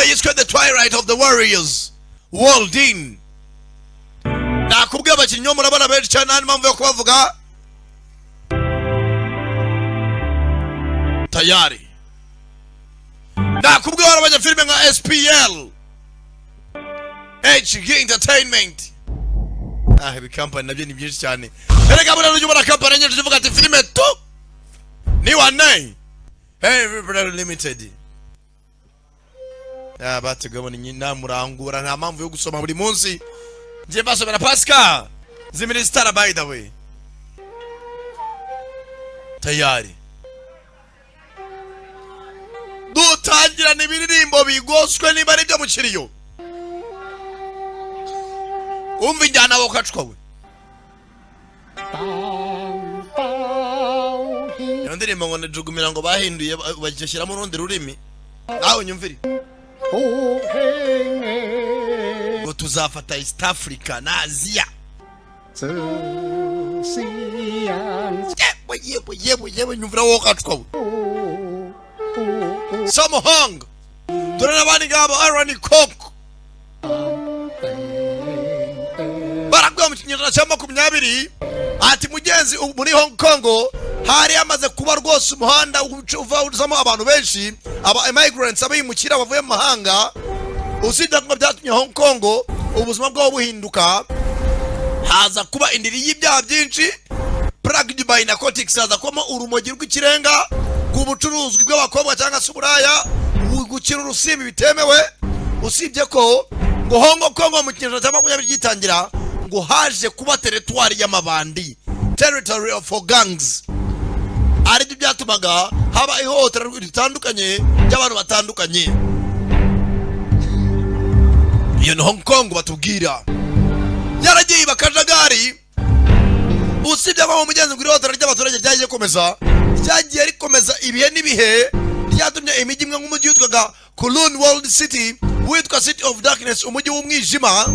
Yiswe The Twilight of the Warriors Walled In. Nakubwiye abakinnyi bo murabona benshi cyane, nta n'impamvu yo kubavuga. Tayari nakubwiye hari abanyafilime nka SPL HG Entertainment. Ah, ibi kampani nabyo ni byinshi cyane. Erega buriya ujya ubona kampani nyinshi zivuga ati filime tu ni wane. Hey, Limited. Ah, bategabona nyina murangura, nta mpamvu yo gusoma buri munsi. Ngiye mbasomera Pascal ziminisitara. By the way, tayari dutangirana ibiririmbo bigoswe, niba ari ibyo mu kiriyo. Umva injyana wo kacwa we. Iyo ndirimbo ngo nijugumira ngo bahinduye bagishyiramo urundi rurimi. Nawe nyumvire ngo tuzafata East Africa na Aziya. Yewe, yewe, yewe, yewe, nyumvira wowe kacwa we. Sammo Hung, dore n'abandi ngabo, Aaron Kwok. Baraguye mu kinyejana cya 20. Ati mugenzi, ubu muri Hong Kong hari hamaze kuba rwose umuhanda uva uzamo abantu benshi, aba immigrants, abimukira bavuye mu mahanga. Usibye ko byatumye Hong Kong ubuzima bwabo buhinduka, haza kuba indiri y'ibyaha byinshi, plagued by narcotics, haza kubamo urumogi rw'ikirenga, ku bucuruzwi bw'abakobwa cyangwa se uburaya, gukina urusimbi bitemewe. Usibye ko ngo Hong Kong mu kinyejana cya 20 gitangira ngo haje kuba teritwari y'amabandi, territory of gangs, aribyo byatumaga haba ihohoterwa ritandukanye ry'abantu batandukanye. Iyo ni Hong Kong batubwira yaragiye iba akajagari. Usibye ko mu mugenzi ngo ihohoterwa ry'abaturage ryagiye rikomeza, ryagiye rikomeza ibihe n'ibihe, ryatumye imijyi imwe nk'umujyi witwaga Kowloon World City, witwa City of Darkness, umujyi w'umwijima.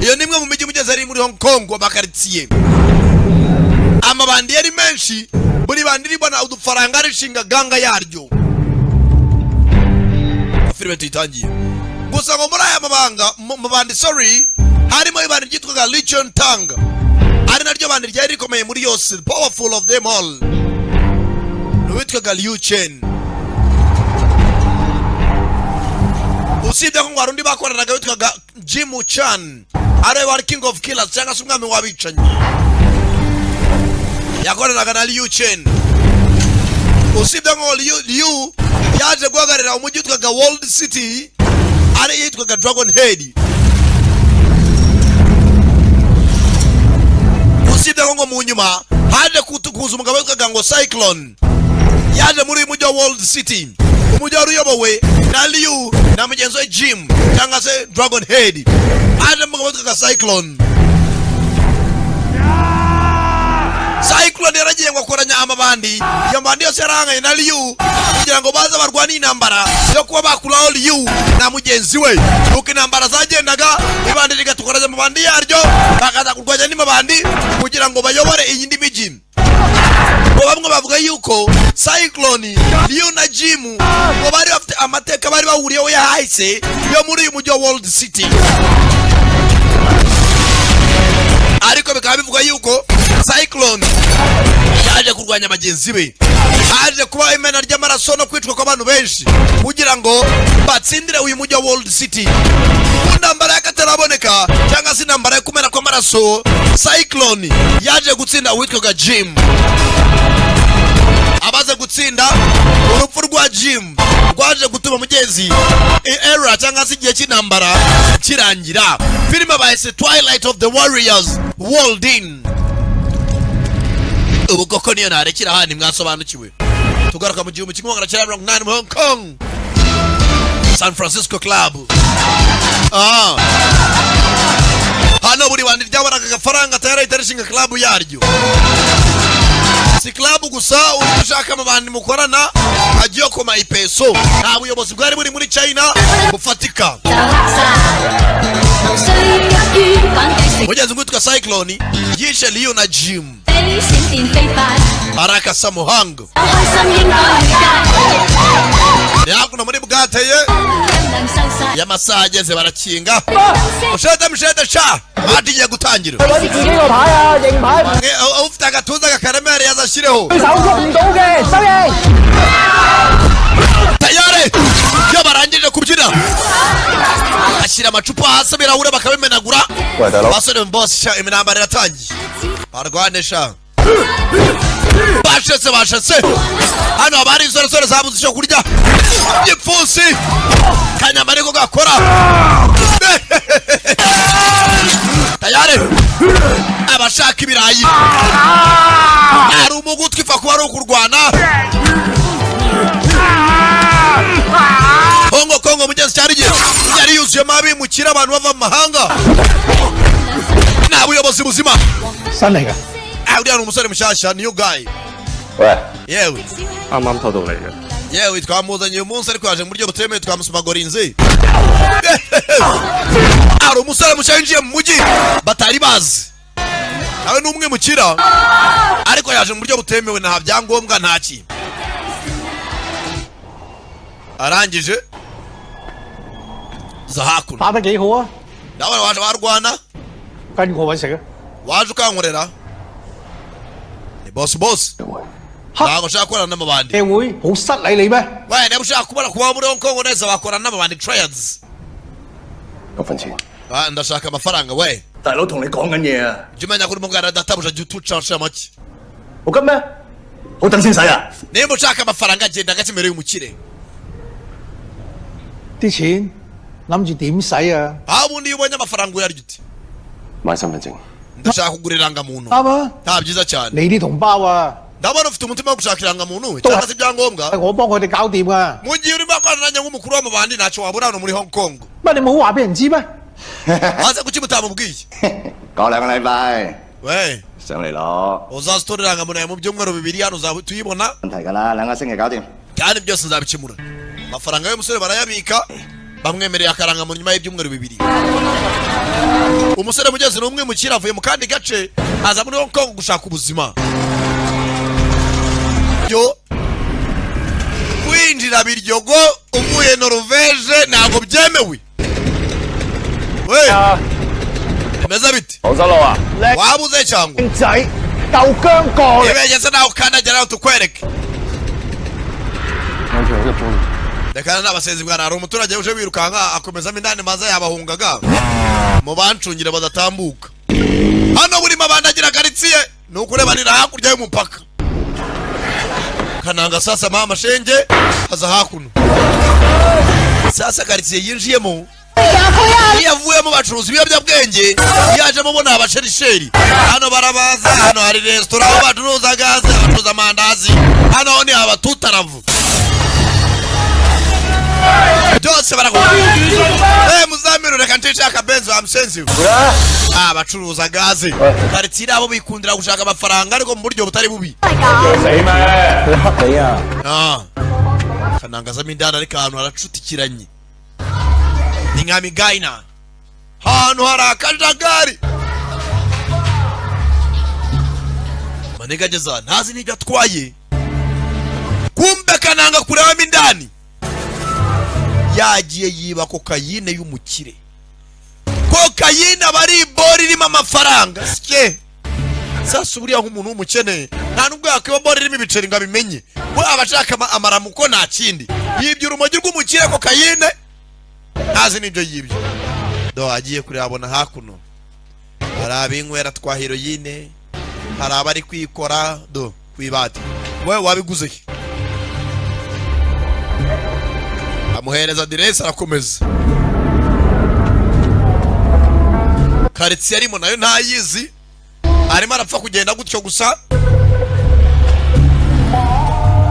Iyo ni imwe mu mijyi mugeze ari muri Hong Kong. Amakaritsiye, amabandi yari menshi, buri bandi ribona udufaranga rishinga gang yaryo. Filime tuyitangiye gusa ngo muri aya mabanga mabandi, sorry, harimo ibandi ryitwaga Legion Tang, ari naryo bandi ryari rikomeye muri yose, powerful of them all, witwaga Liu Chen. Usibye ko ngo hari undi bakoranaga witwaga Jim Chan, ariwe wari king of killers cyangwa se umwami w'abicanyi, yakoranaga na Liu Chen. Usibye ngo Liu yaje guhagararira umujyi witwaga World City, ari yitwaga Dragon Head. Usibye ko ngo mu nyuma haje kuza umugabo witwaga ngo Cyclone, yaje muri uyu mujyi wa World City, umujyi wari uyobowe na Liu na mugenzi we Jim cyangwa se Dragon Head. Haje umugabo witwaga Cyclone. Cyclone yaragiye ngo akoranya amabandi, iyo mabandi yose yarahanganye na Liu kugira ngo baze barwane intambara yo kuba bakuraho Liu na mugenzi we. Nuko intambara zagendaga, ibandi rigatukoranya amabandi yaryo, bakaza kurwanya andi mabandi kugira ngo bayobore iyindi mijyi. Ngo bamwe bavuga yuko Cyclone, Liu na Jim ngo bari bafite amateka bari bahuriyeho yahise yo muri uyu mujyi wa World City, ariko bikaba bivuga yuko Cyclone yaje kurwanya bagenzi be, haje kuba imena ry'amaraso no kwicwa kw'abantu benshi kugira ngo batsindire uyu mujyi wa World City. Mu ntambara y'akataraboneka cyangwa se intambara yo kumena kw'amaraso, Cyclone yaje gutsinda uwitwaga Jim. Amaze gutsinda, urupfu rwa Jim rwaje gutuma mugenzi era cyangwa se igihe cy'intambara kirangira. Filime bahise Twilight of the Warriors Walled In. Ubu koko niyo narekera ahandi mwasobanukiwe. Tugaruka mu 1980 mu Hong Kong, San Francisco Club. Ah. Hano buri bandi ryabonaga agafaranga tayari ahita rishinga club yaryo. Si club gusa, uri gushaka amabandi mukorana agiye koma ipeso. Nta buyobozi bwari buri muri China bufatika. 就黑晒，無需急於趕計時， Mugenzi witwa Cyclone yishe Liu na Jim. 比閃電飛快， Baraka Samuhang. 有開心應該去街。Yakuno muri bwate ye. 音量收晒。 Y'amasaha ageze barakinga. Mushete mushete sha, batigiye gutangira. 揾自己個牌啊，認牌， Mwe, ufite agatuza kakaremere yazashyireho. 對手喐唔到嘅，收應。 Tayari iyo barangije kubyina bashyira amacupa hasi, ibirahure bakabimenagura. 喂，大佬， Basore bose sha, imintambara iratangiye, barwane sha. Bashetse bashetse, hano haba hari insoresore zabuze icyo kurya. Igipfunsi kanyama niko gakora. Tayari abashaka ibirayi ari umugutwi, ipfa kuba ari ukurwana. Hongo Kongo mugezi cyari igihe yari yuzuyemo abimukira, abantu bava mu mahanga, nta buyobozi buzima. 新嚟㗎， Ah, uriya ni umusore mushyashya, new guy. 喂， Yewe. 啱啱偷到嚟嘅。 Yewe, twamuzanye uyu munsi ariko yaje mu buryo butemewe, twamusumagorinze. Hari umusore mushya winjiye mu mujyi batari bazi, nawe ni umwimukira ariko yaje mu buryo butemewe, nta byangombwa, nta kintu. Arangije za hakuno. 打得幾好啊！ Ndabona waje warwana. 跟我揾食啊！ Waje ukankorera ni bosi bosi, ntabwo nshaka gukorana n'amabandi. 社會好失禮你咩？ We, niba ushaka kubona kuba muri Hong Kong neza, wakorana n'amabandi triads. 嗰份錢， Ah, ndashaka amafaranga we. 大佬同你講緊嘢啊！ Jya umenya ko urimo bwana databuja, jya utuca make. 好急咩？好等先使啊！ Nimba ushaka amafaranga, genda gake imbere y'umukire. 啲錢諗住點使啊？ Aho ubundi iyo ubonye amafaranga uyarya ute? 買身份證， Ndashaka kugura irangamuntu. 啱啊！ Nta byiza cyane. 你啲同胞啊， Ndabona ufite umutima wo gushaka irangamuntu cyangwa se ibyangombwa. 係我幫佢哋搞掂啊！ Mu gihe urimo akorana nanjye nk'umukuru w'amabandi, ntacyo wabura hano muri Hong Kong. 乜你冇話俾人知咩？ Waze kuki mutamubwiye? 過兩個禮拜 We, 上嚟攞， uzaza utora irangamuntu yawe mu byumweru 2 hano, uzaba tuyibona. 問題㗎啦，2個星期搞掂。 Kandi byose nzabikemura. Amafaranga y'umusore barayabika, bamwemereye akarangamuntu nyuma y'ibyumweru 2. Umusore mugezi ni umwimukira, avuye mu kandi gace aza muri Hong Kong gushaka ubuzima. Yo kwinjira Biryogo uvuye Norvege ntabwo byemewe. We, bimeze bite? 好失落啊！ Wabuze cyangwa 仔夠姜過嚟， ibegeze nawe ukandagira nawe tukwereke. 安全入咗。 Reka n'abasenzi bwana, hari umuturage uje wirukanka akomezamo indani, maze yabahungaga mu bancungira badatambuka. Hano burimo abandagira karitsiye ni ukurebanira hakurya y'umupaka. Kananga sasa mama shenge aza hakuno. Sasa karitsiye yinjiyemo, iyo avuyemo bacuruza ibiyobyabwenge, yajemo ubona abasherisheri hano barabaza. Hano hari resitora aho bacuruza gaze, bacuruza amandazi. Hano ni abatutaravu byose barakora. Eh, muzamiru, reka ncishe akabenzi wa musenzi we. Ah, bacuruza gaze karitsiye abo bikundira gushaka amafaranga ariko mu buryo butari bubi. 死咩？ 佢黑你啊！ Ah. Kanangazamo indani ariko ahantu haracutikiranye ni nka migayina, ahantu hari akajagari. Maniga ageze aha ntazi n'ibyo atwaye. Kumbe Kananga kurebamo indani yagiye yiba kokayine y'umukire. Kokayine aba ari ibori irimo amafaranga sike. Sasa buriya nk'umuntu w'umukene nta nubwo yakwiba bori irimo ibiceri ngo abimenye, we aba ashaka amaramuko, nta kindi. Yibye urumogi rw'umukire, kokayine, ntazi n'ibyo yibye. Do agiye kureba abona hakuno hari abinywera twa heroyine, hari abari kwikora do kwibati. We, wabiguze he? Amuhereza aderesi, arakomeza. Karitsiye arimo nayo ntayizi, arimo arapfa kugenda gutyo gusa.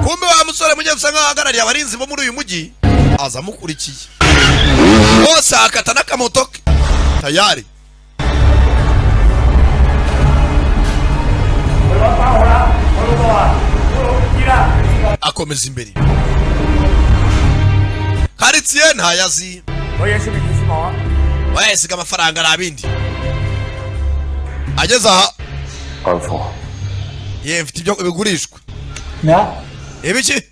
Kumbe wa musore mugenzi usa nkaho ahagarariye abarinzi bo muri uyu mujyi aza amukurikiye bose, akata n'akamoto ke tayari. Akomeza imbere, karitsiye ntayazi. Wayasiga amafaranga nta bindi. Ageze aha. 乾貨， Ye, mfite ibyo bigurishwa. 咩啊？ Ibiki?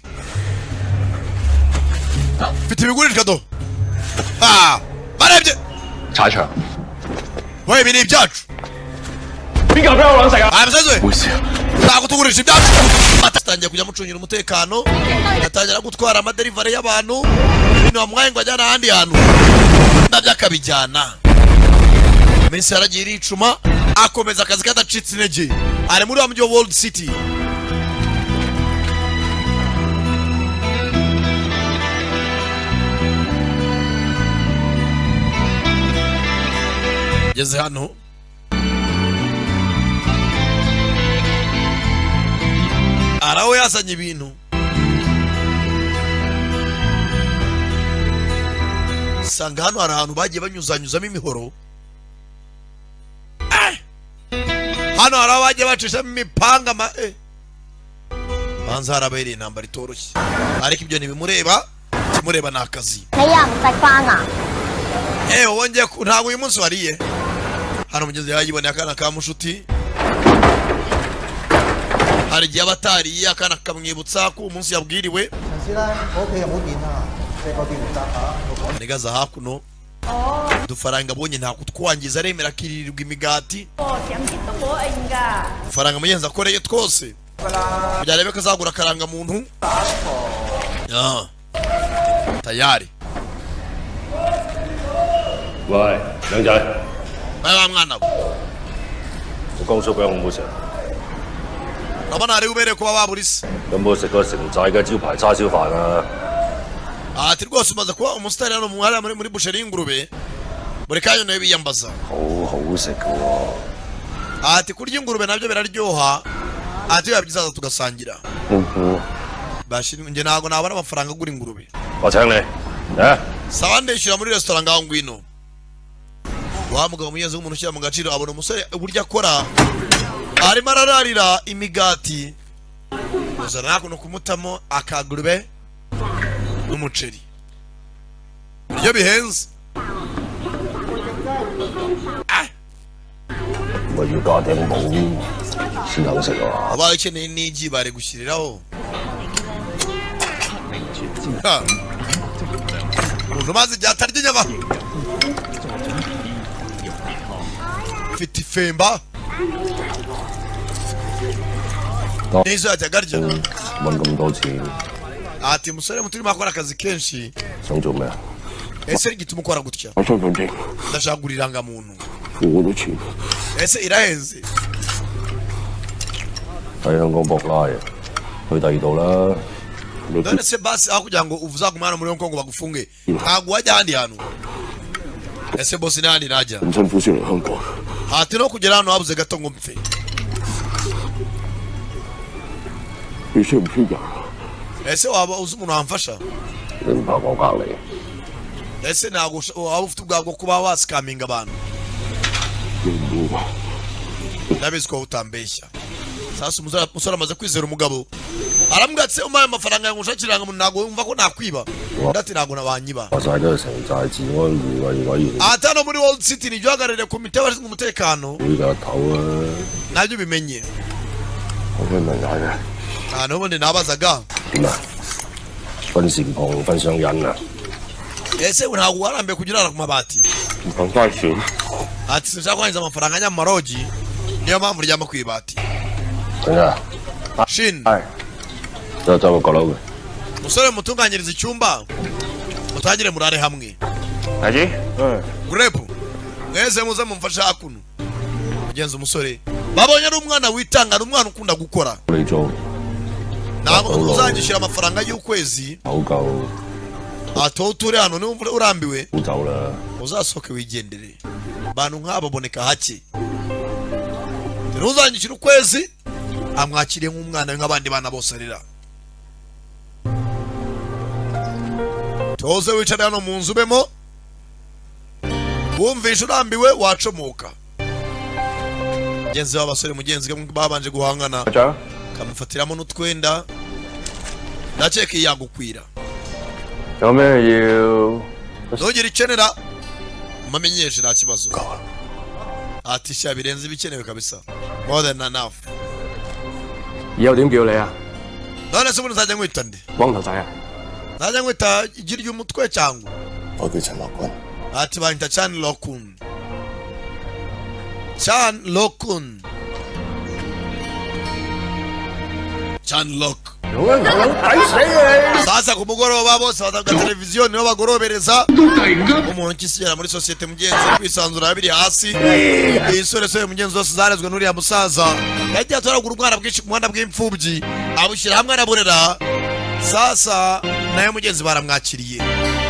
Mfite ibigurishwa do. Ah, barebye. 踩場， We, ibi ni ibyacu. 邊個俾我撚食啊？ Ah, musazi we. 唔好意思啊。 Ntabwo tugurisha ibyacu. Atangiye kujya amucungira umutekano, atangira gutwara amaderivare y'abantu, ibintu bamuhaye ngo ajyane ahandi hantu nabyo akabijyana. Iminsi yaragiye iricuma, akomeza akazi kadacitse intege. Ari muri wa mujyi wa World City. Ageze hano araho yazanye ibintu, sanga hano hari ahantu bagiye banyuzanyuzamo imihoro. Eh! Hano hari aho bagiye bacishamo imipanga ma eh. Banza harabereye intambara itoroshye, ariko ibyo ntibimureba. Ikimureba ni akazi. 你又唔食飯啊？ Ewe, wongeye ntabwo uyu munsi wariye. Hano mugezi yayiboneye akana ka mushuti. Hari igihe aba atariye, akana kamwibutsa ko uwo munsi yabwiriwe. 陳師奶，我屋企又冇電啊，借個電嚟搭下。 Nigaza hakuno, udufaranga abonye nta kutwangiza, aremera akiririrwa imigati. Udufaranga mugenzi akoreye twose kugira arebe ko azagura akarangamuntu. Ah, tayari. 喂，靚仔， Bae wa mwana we. 我江叔餅好唔好食？ Urabona hari ubereye kuba wabura isi. 有冇食過城寨嘅招牌叉燒飯啊？ Ati rwose umaze kuba umusitari hano mu hariya muri busheri y'ingurube, buri kanya nawe biyambaza. 好好食嘅喎。 Ati kurya ingurube nabyo biraryoha. Ati biba byiza tugasangira. Bashira njye ntabwo nabona amafaranga agura ingurube. 我請你，啊！ Sawa, ndishyura muri resitora, ngaho ngwino. Wa mugabo mugenzi w'umuntu ushyira mu gaciro abona umusore uburyo akora, arimo arararira imigati, uzana hakuno kumutamo akagurube n'umuceri, ibiryo bihenze. 我要加頂帽先肯食啊！ Abaye ukeneye n'igi bari gushyiriraho. Ha. Umuntu umaze igihe atarya inyama mfite ifemba n'izo yajyaga arya. 揾咁多錢， Ati musore muto, urimo akora akazi kenshi. 想做咩啊？ Ese igituma ukora gutya? 我身份證， Ndashaka kugura irangamuntu. 我都錢 Ese irahenze? 喺香港博拉啊，去第二度啦。你 None se basi aho kugira ngo uzagume hano muri Hong Kong bagufunge, ntabwo wajya ahandi hantu? Ese bosi, n'ahandi najya? 咁辛苦先嚟香港， Ati no kugera hano habuze gato ngo mpfe. 你識唔識人？ Ese waba uzi umuntu wamfasha? 你唔怕我隔離？ Ese ntabwo waba ufite ubwabo bwo kuba wasikaminga abantu? 你唔會 Ndabizi ko utambeshya. Sasa umusore amaze kwizera umugabo, aramubwira ati: umpaye amafaranga yangu ushakira irangamuntu, ntabwo wumva ko nakwiba? Undi ati: ntabwo nabanyiba. 話晒都係城寨治安護衛委員 Ati hano muri World City nijya uhagarariye komite y'abashinzwe umutekano, 會嘅頭啊！ nabyo ubimenye. 我想問下嘅 Nta n'ubundi nabazaga. 點啊？瞓禪蓬瞓上癮啊？ Ese ntabwo warambiwe kujya urara ku mabati? 唔想嘥錢。 Ati sinshaka kwangiza amafaranga njya mu marogi, niyo mpamvu uryama ku ibati. 等陣， Shin. 係，走走個閣樓嘅。 Musore, mutunganyirize icyumba, mutangire murare hamwe. 大子，嗯， Gurepu mwese muze mumfashe hakuno. Mugenzi umusore babonye ari umwana witanga, ari umwana ukunda gukora. 你做 Ntabwo uzanyishyura amafaranga y'ukwezi. 好夠 Ati wowe uture hano, niba urambiwe 好走啦。 uzasohoke wigendere. Abantu nk'aba baboneka hake. Ntuzanyishyura ukwezi, amwakiriye nk'umwana we, nk'abandi bana bose arera. Tuze wicare hano mu nzu ubemo, wumvishe urambiwe wacomoka. Mugenzi w'abasore mugenzi we babanje guhangana 長， kamufatiramo n'utwenda, ndakeka iyi yagukwira. 有咩要？ Ntugire ikenera umamenyeshe, nta kibazo. Ati sha birenze ibikenewe kabisa, more than enough. 以後點叫你啊？ None se ubundi nzajya nkwita nde? 光頭仔啊？ Najya nkwita igi ry'umutwe cyangwa? 我叫陳樂君。 Ati banyita Chan Lokun, Chan Lokun, Chan Lok. Sasa ku mugoroba bose bazaga televiziyo, niho bagorobereza. Umuntu ukisigara muri sosiyete, mugenzi, kwisanzura biri hasi. Iyi soresore, mugenzi, zose zarezwe n'uriya musaza. Yagiye atoragura ubwana bwinshi ku muhanda bw'imfubyi, abushyira hamwe, araburera. Sasa nawe, mugenzi, baramwakiriye,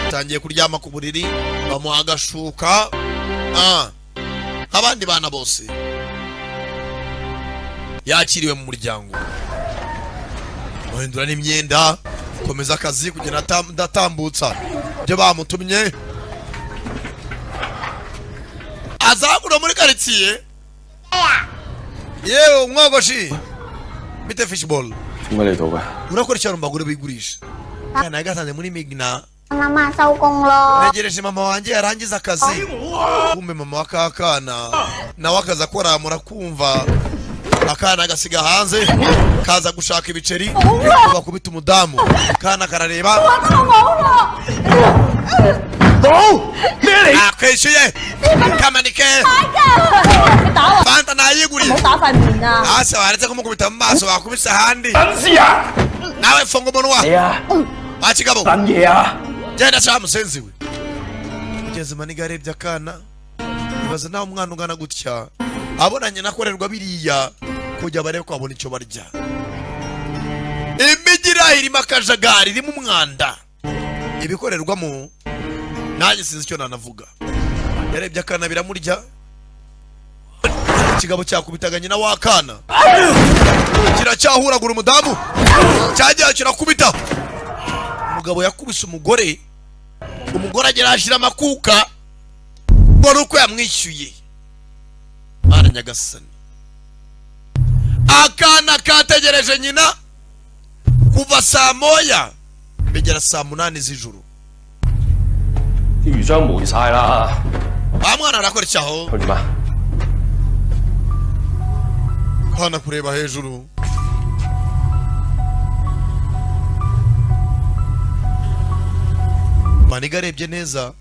atangiye kuryama ku buriri, bamuha agashuka nk'abandi bana bose. Yakiriwe mu muryango, bahindura n'imyenda, komeza akazi kugenda ndatambutsa ibyo bamutumye. Azakura muri karitsiye. Yewe umwogoshi, bite fishball? 點解你到嘅？ Urakora icyaro mu bagore bigurisha kana yagasanze muri migna. 媽媽收工咯。 Ntegereje mama wanjye yarangiza akazi. Kumbe mama wa kakana nawe akazi akora, murakumva, akana agasiga hanze, kaza gushaka ibiceri bakubita umudamu. Kana karareba, akwishyuye kamanike. 你打我， Fanta nayiguriye. 唔好打塊面啊！ Hasi baretse kumukubita mu maso, bakubise ahandi. Nawe funga umunwa wa kigabo. Genda sha musenzi we. Kugeza maniga arebye akana, ibaza nawe umwana ungana gutya abonanye nakorerwa biriya kujya barebe ko babona icyo barya. Imijyi iraha irimo akajagari, irimo umwanda, ibikorerwamo nanjye sinzi icyo nanavuga. Yarebye akana biramurya. Ikigabo cyakubitaga nyina w'akana kiracyahuragura umudamu, cyagiye kirakubita umugabo. Yakubise umugore, umugore agera ashyira amakuka mbona uko yamwishyuye. Mana nyagasani, akana kategereje nyina kuva saa 1 bigera saa 8 z'ijoro. 啲魚漿霉晒啦！ Wa mwana arakora icyaho. 佢點啊？ Kana kureba hejuru. Maniga arebye neza,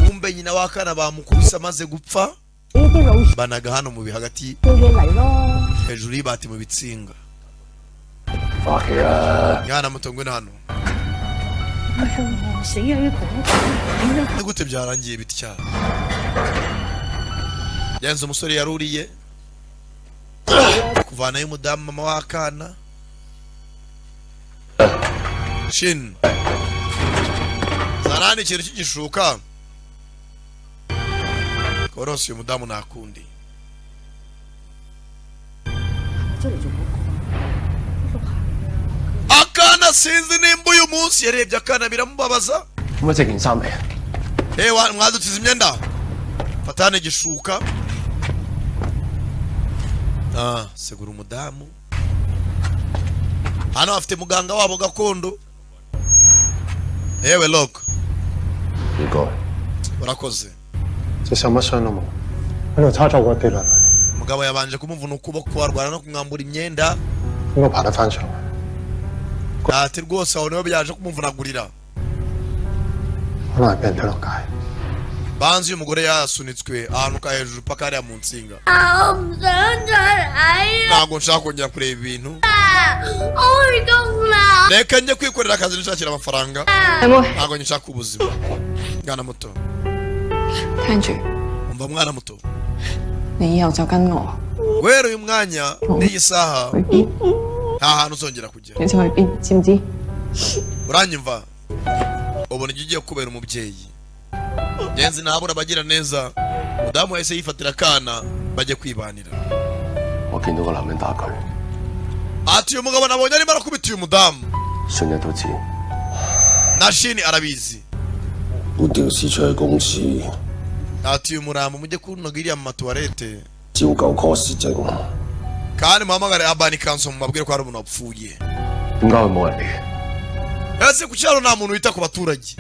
kumbe nyina w'akana bamukubise amaze gupfa, banaga hano mu hagati hejuru y'ibati mu bitsinga. 翻屋企啦！ Mwana muto, ngwino hano. 死啊！呢 Ni gute byarangiye bitya? Yanze umusore yaruriye kuvanayo umudamu, mama w'akana shin zarani ikintu cy'igishuka korose. Uyu mudamu ntakundi. 出嚟做嗰 Akana sinzi nimba uyu munsi yarebye akana biramubabaza. 可唔可以借件衫嚟啊？ Ewa mwadutiza imyenda, fatane igishuka. Segura umudamu. Hano afite muganga wabo gakondo. Yewe lok. 唔該。 Urakoze. 隻手乜傷都冇，喺度叉咗個跌落嚟， Umugabo yabanje kumuvuna ukuboko, arwana no kumwambura imyenda. 應該爬得翻上去。 Ati rwose aho niho byaje kumuvunagurira. 可能係俾人推落街。 Banzi uyu mugore yasunitswe ahantu ka hejuru paka hariya mu nsinga. 我唔想再睇 Ntabwo nshaka kongera kureba ibintu. 啦，開工啦！ Reka njye kwikorera akazi nishakira amafaranga. 妹妹， Ntabwo nshaka ubuzima. Mwana muto. 聽住， Umva mwana muto. 你以後就跟我， Guhera uyu mwanya n'iyi saha, 去邊 nta hantu uzongera kujya. 你就去邊，知唔知？ Uranyumva? Ubona igihe ugiye kubera umubyeyi ngenzi ntabura abagira neza. Umudamu yahise yifatira akana bajye kwibanira. 我見到個男人打佢， Ati uyu mugabo nabonye arimo arakubita uyu mudamu. 信日都知。 Na Shini arabizi. 搬條屍出去公廁， Ati uyu murambo mujye kunoga iriya mu matuwarete, 照舊 call 市政。 kandi muhamagare urban council, mubabwire ko hari umuntu wapfuye. 點解會冇人嚟？ Ese ku cyaro nta muntu wita ku baturage?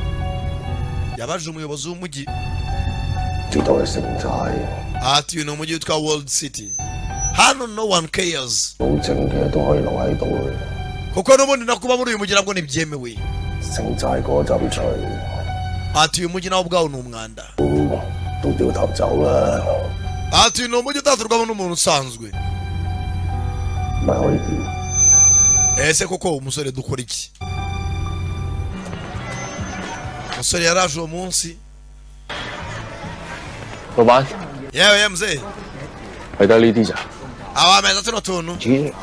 Yabaje umuyobozi w'umujyi. 呢度係城寨， Ati uyu ni umujyi witwa World City, hano no one cares. 冇證嘅都可以留喺度嘅。 Kuko n'ubundi no kuba muri uyu mujyi nabwo ntibyemewe. 城寨嗰陣除， Ati uyu mujyi nawo ubwawo ni umwanda. 都掉頭走啦， Ati ni umujyi utaturwamo n'umuntu usanzwe. 咪可以點？ Ese koko umusore, dukora iki? Umusore yaraje uwo munsi. 老闆， Yewe ye mzee. 係得呢啲咋？ Awameza tuno tuntu ni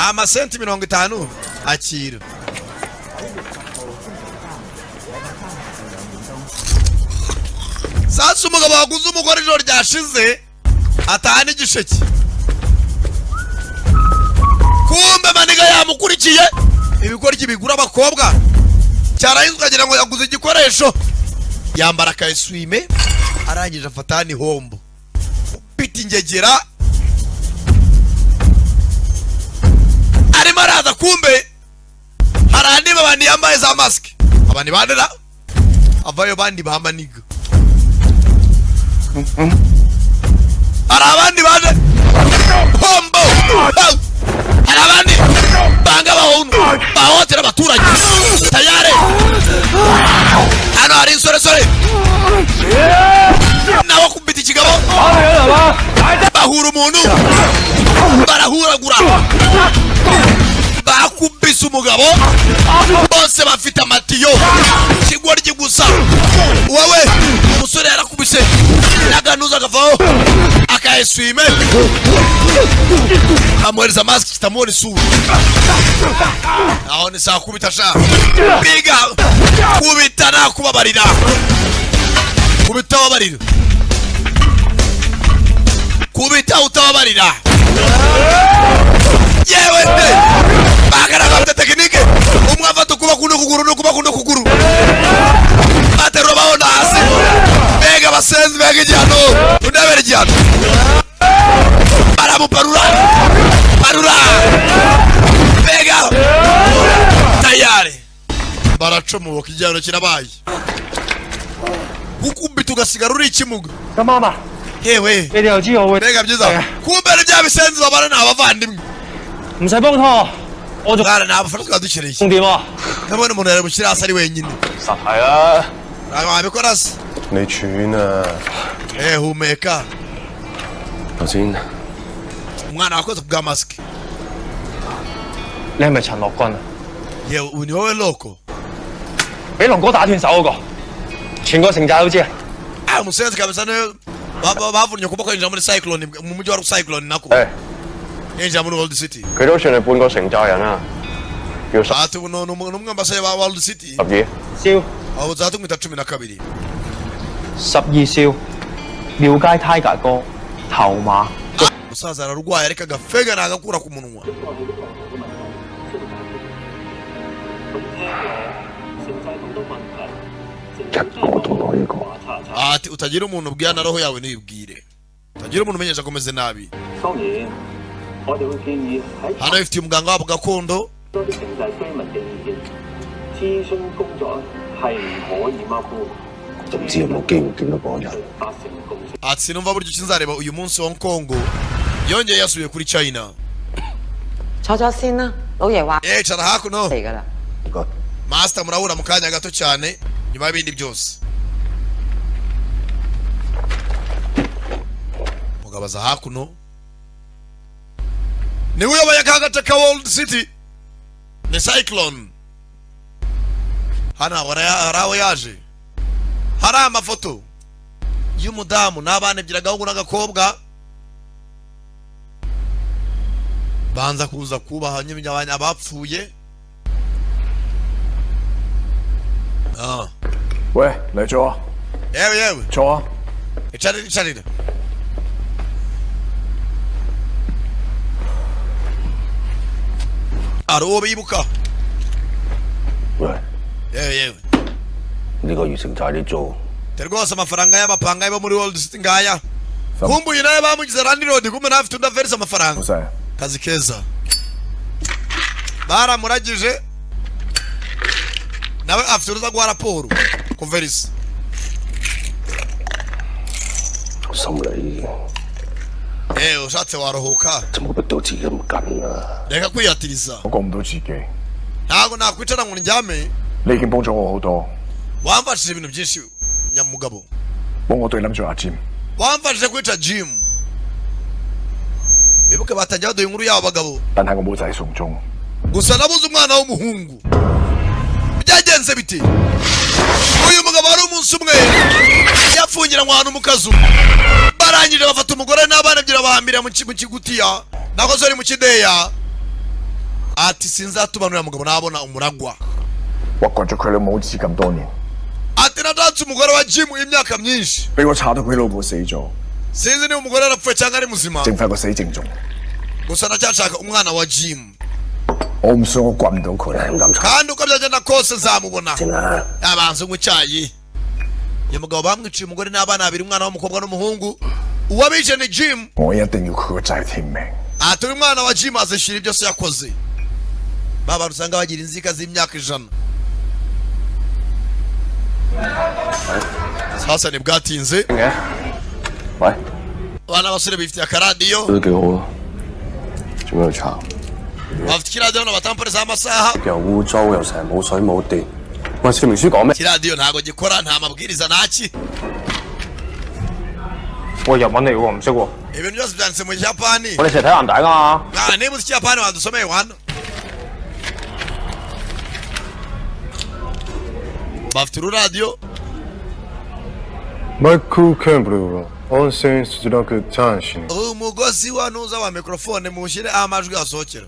amasenti 50, akira. Sasa umugabo waguze umugore ijoro ryashize ataha n'igisheke, kumbe maniga yamukurikiye. Ibigoryi bigura abakobwa cyarahinzwe ukagira ngo yaguze igikoresho. Yambara akayeswime, arangije afata n'ihombo upita ingegera, arimo araza. Kumbe hari andi babandi yambaye za masike, abandi bandera avayo, bandi bamaniga. Hari abandi baje hombo, hari abandi banga bahuntu bahohotera abaturage. Tayare hano hari insoresore nawe akubita ikigabo, bahura umuntu, barahuragura, bakubise umugabo. Bose bafite amatiyo, ikigoryi gusa. Wowe umusore yarakubise n'aganuza akavaho akayeswime, amuhereza masike kitamuhora isura. Aho ni saa kubita sha, biga kubita nakubabarira, kubita wabarira, kubita utababarira. Yewe pe, bagaragaza tekinike, umwe afata ukuboko n'ukuguru n'ukuboko n'ukuguru, baterura babona hasi. Mbega abasenzi, mbega igihano, undebera igihano. Baramuparura parura, mbega tayari baracomoka, igihano kirabaye, gukubita ugasigara uri ikimuga. 咁啱啊！ Yewe. 你哋又知我會 Mbega byiza, kumbe ni bya bisenzi babana, ni abavandimwe. 唔使幫拖，我仲 Mwana, nta bufasha twaba dukeneye. 重點啊！ Ndabona umuntu yari bushyire hasi ari wenyine. 實係啦， Ntabwo wabikora se? 你喘啊！ Eh, humeka. 頭先 Umwana wakoze ku bwa masike. 你係咪陳樂君啊？ Yewe, ubu ni wowe loko? 俾龍哥打斷手嗰個，全個城寨都知啊！ Ah, umusenzi kabisa, niwe bavunnye ukuboko yinjira muri Cyclone, mu mujyi wa Cyclone nako yinjira muri World City. 佢都算係半個城寨人啦，要十 Ati ubu ni umwe mu basore ba World City. 二少 Abo zatumwita 12. 12少，廟街 Tiger 哥頭馬。 Umusaza ararwaye, ariko agafega nagakura ku munwa. 一個都攞一個， Ati utagira umuntu ubwira, na roho yawe ntibwire, utagira umuntu umenyesha ko umeze nabi. 當然，我哋會建議喺 Hano bifitiye umuganga wabo gakondo. 多啲城寨居民嘅意見，諮詢工作係唔可以馬虎，就唔知有冇機會見到嗰個人。達成共識。 Ati sinumva buryo ki nzareba uyu munsi Hong Kong yongeye yasubiye kuri China. 坐咗先啦，老爺話 Eh, cara hakuno. 嚟噶啦。 唔該。 Master, murahura mu kanya gato cyane nyuma y'ibindi byose. Mugabo aza hakuno, niwe uyoboye ka gace ka World City, ni Cyclone. Hano hari aho yaje, hari amafoto y'umudamu n'abana ebyiri, agahungu n'agakobwa. Banza kuza kubaha nyine abapfuye. Ah. 喂，嚟坐啊， Yewe yewe. 坐啊。 Icarira, icarira. Hari uwo bibuka. 喂， Yewe yewe. 呢個月城寨啲租 Te rwose amafaranga y'abapanga bo muri World City ngaya. Kumbe uyu nawe bamugize landlord, kumbe nawe afite undi averisa amafaranga. 老細， Kazi keza. Baramuragije nawe afite uruza guha raporo kuverisa. 心理 Eh, ushatse waruhuka. 就冇逼到自己咁緊啊！ Reka kwihatiriza. 我過唔到自己。 Ntabwo nakwicara ngo ndyame. 你已經幫咗我好多， Wamfashije ibintu byinshi, nyamugabo. 幫我對冧咗阿占。 Wamfashije kwica Jim. Bibuke batangiye baduha inkuru y'abo bagabo. 但係我冇仔送終。 Gusa nabuze umwana w'umuhungu. Byagenze biti? Uyu mugabo wari umunsi umwe yafungiranywe ahantu mu kazu, barangije bafata umugore n'abana ebyiri babahambira mu kigutiya, nako zari mu kideya. Ati sinzatubanurira mugabo nabona umuragwa. 我趕咗佢老母子咁多年， Ati natatse umugore wa Jim imyaka myinshi. 俾我查到佢老婆死咗， Sinzi niba umugore yarapfuye cyangwa ari muzima. 剩翻個死剩種。 Gusa ndacyashaka umwana wa Jim. 我唔信我掘唔到佢。 Kandi uko byagenda kose nzamubona. Abanza unywa icyayi. Uyu mugabo bamwiciye umugore n'abana babiri, umwana w'umukobwa n'umuhungu. Uwabishe ni Jim. 我一定要佢個仔添命。 Ati uyu mwana wa Jim azishyura ibyo se yakoze. Ba bantu usanga bagira inzika z'imyaka 100. Sasa ntibwatinze. 嘅，喂， Abana b'abasore bifitiye akaradiyo. 都幾好咯，做咩去查？ Bafite ikiradiyo hano batamporezaho amasaha. 又污糟又成日冇水冇電。喂，說明書講咩？ Ikiradiyo ntabwo gikora, nta mabwiriza ntaki. 喂，日文嚟喎，唔識喎。 Ibintu byose byanditse mu Kiyapani. 我哋成日睇藍帶噶嘛。 Ah, niba uzi Ikiyapani wadusomeye wana. Bafite ururadiyo. マイク・ケンブルは温泉出力チャンシに Umugozi wa nuza wa mikrofone muwushyire aho amajwi asohokera.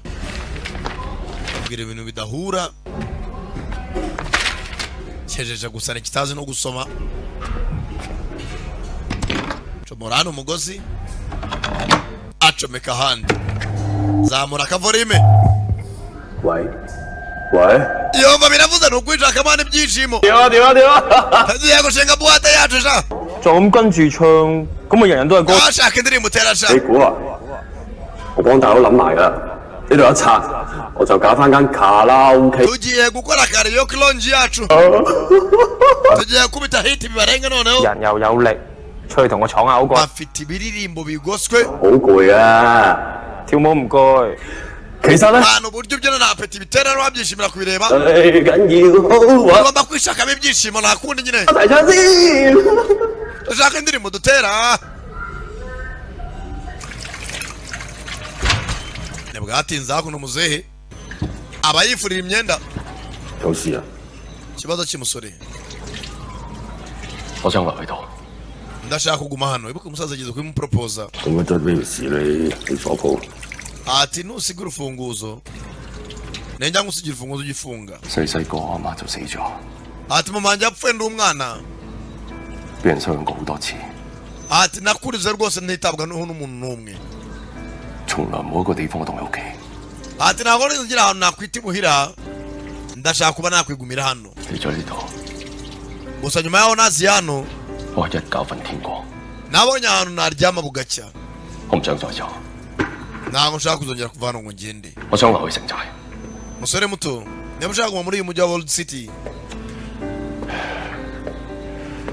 Babwira ibintu bidahura. Cyejeje gusa ntikitazi no gusoma. Comora hano umugozi, acomeka ahandi, zamura akavorime. 喂喂， Yumva biravuze ni ukwishakamo n'ibyishimo. 點啊點啊點啊！ Tugiye gushinga buwate yacu sha. 就咁跟住唱，咁咪人人都係歌。 Ashaka indirimbo utera sha. 你估啊？我幫大佬諗埋㗎，呢度一拆，我就搞翻間卡拉 OK。 Tugiye gukora karaoke lounge yacu. Tugiye kubita hit bibarenga noneho. 人又有力，出去同我闖下好過。 Bafite ibiririmbo bigoswe. 好攰啊！跳舞唔該。其實咧， Abantu uburyo ubyina na apeti bitera babyishimira kubireba. 最緊要好玩。 Ugomba kwishakamo ibyishimo, nta kundi nyine. 一齊唱先。 Dushaka indirimbo dutera. Ntibwatinze hakuno muzehe aba yifurira imyenda. 有事啊？ Ikibazo cy'umusore. 我想留喺度。 Ndashaka kuguma hano. Ibuka umusaza ageze kubimupropoza. 咁樣真係咩事你？你鎖鋪。 Ati nusiga urufunguzo, nenjya ngusigira urufunguzo ugifunga. 細細個阿媽就死咗， Ati mama wanjye yapfuye ndi umwana. 俾人收養過好多次， Ati nakurize rwose ntitabwa n'umuntu n'umwe. 從來冇一個地方我當係屋企。 Ati ntabwo nigeze ngira ahantu nakwita imuhira, ndashaka kuba nakwigumira hano. 嚟咗呢度， Gusa nyuma yaho naziye hano, 我係一覺瞓天光， nabonye ahantu naryama bugacya. 我唔想再走， Ntabwo nshaka kuzongera kuva hano ngo ngende. 我想留喺城寨。 Musore muto, niba ushaka kuguma muri uyu mujyi wa World City,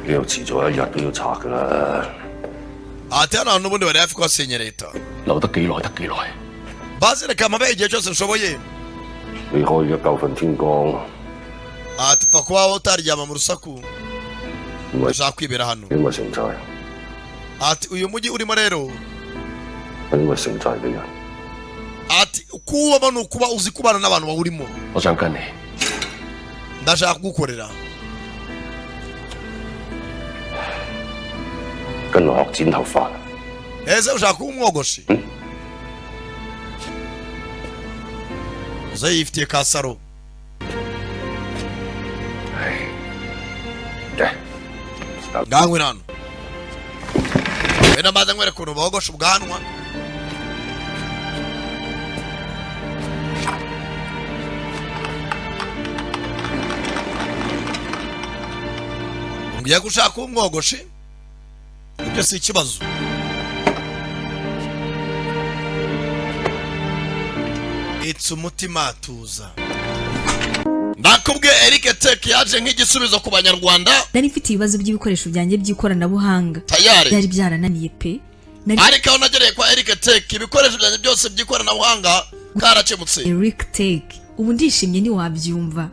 呢度遲早一日都要拆㗎啦， ati hano hantu n'ubundi bari hafi kuhasenya leta. 留得幾耐得幾耐。 Basi reka mpabe igihe cyose nshoboye. 你可以一覺瞓天光， Ati pfa kuba utaryama mu rusaku. 唔係 Ndashaka kwibera hano. 因為城寨， Ati uyu mujyi urimo rero, 係因為城寨嘅人， ati kuwubamo ni ukuba uzi kubana n'abantu bawurimo. 我想跟你。 Ndashaka kugukorera. 跟我學剪頭髮。 Ese ushaka kuba umwogoshi? Uze yifitiye ka saro. Ngangwe hano. Wenda mbanza nkwereka ukuntu bogosha ubwanwa. Umbwiye ko ushaka kuba umwogoshi? Ibyo si ikibazo. It's umutima tuza. Ndakubwiye Eric Tech yaje nk'igisubizo ku banyarwanda. Nari mfite ibibazo by'ibikoresho byanjye by'ikoranabuhanga. Tayari. Byari byarananiye pe. Nari Ariko aho nagereye kwa Eric Tech, ibikoresho byanjye byose by'ikoranabuhanga karakemutse. Eric Tech ubu ndishimye ntiwabyumva.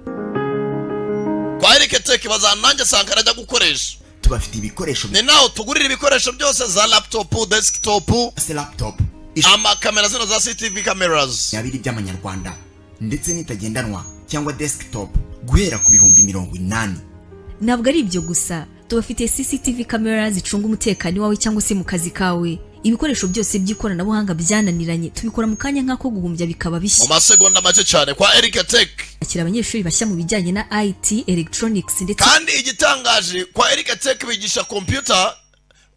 Eric Tech bazana nanjye Sankara ajya gukoresha. Tubafite ibikoresho. Ni naho tugurira ibikoresho byose, za laptop, desktop, Se laptop amakamera zino za CCTV cameras. abiri by'amanyarwanda, ndetse n'itagendanwa cyangwa desktop guhera ku 80,000. Ntabwo ari ibyo gusa, tubafitiye CCTV camera zicunga umutekano iwawe cyangwa se mu kazi kawe. Ibikoresho byose by'ikoranabuhanga byananiranye tubikora mu kanya nk'ako guhumbya bikaba mu bishya. masegonda make cyane kwa Eric Tech. Akira abanyeshuri bashya mu bijyanye na IT, electronics ndetse Kandi igitangaje, kwa Eric Tech bigisha computer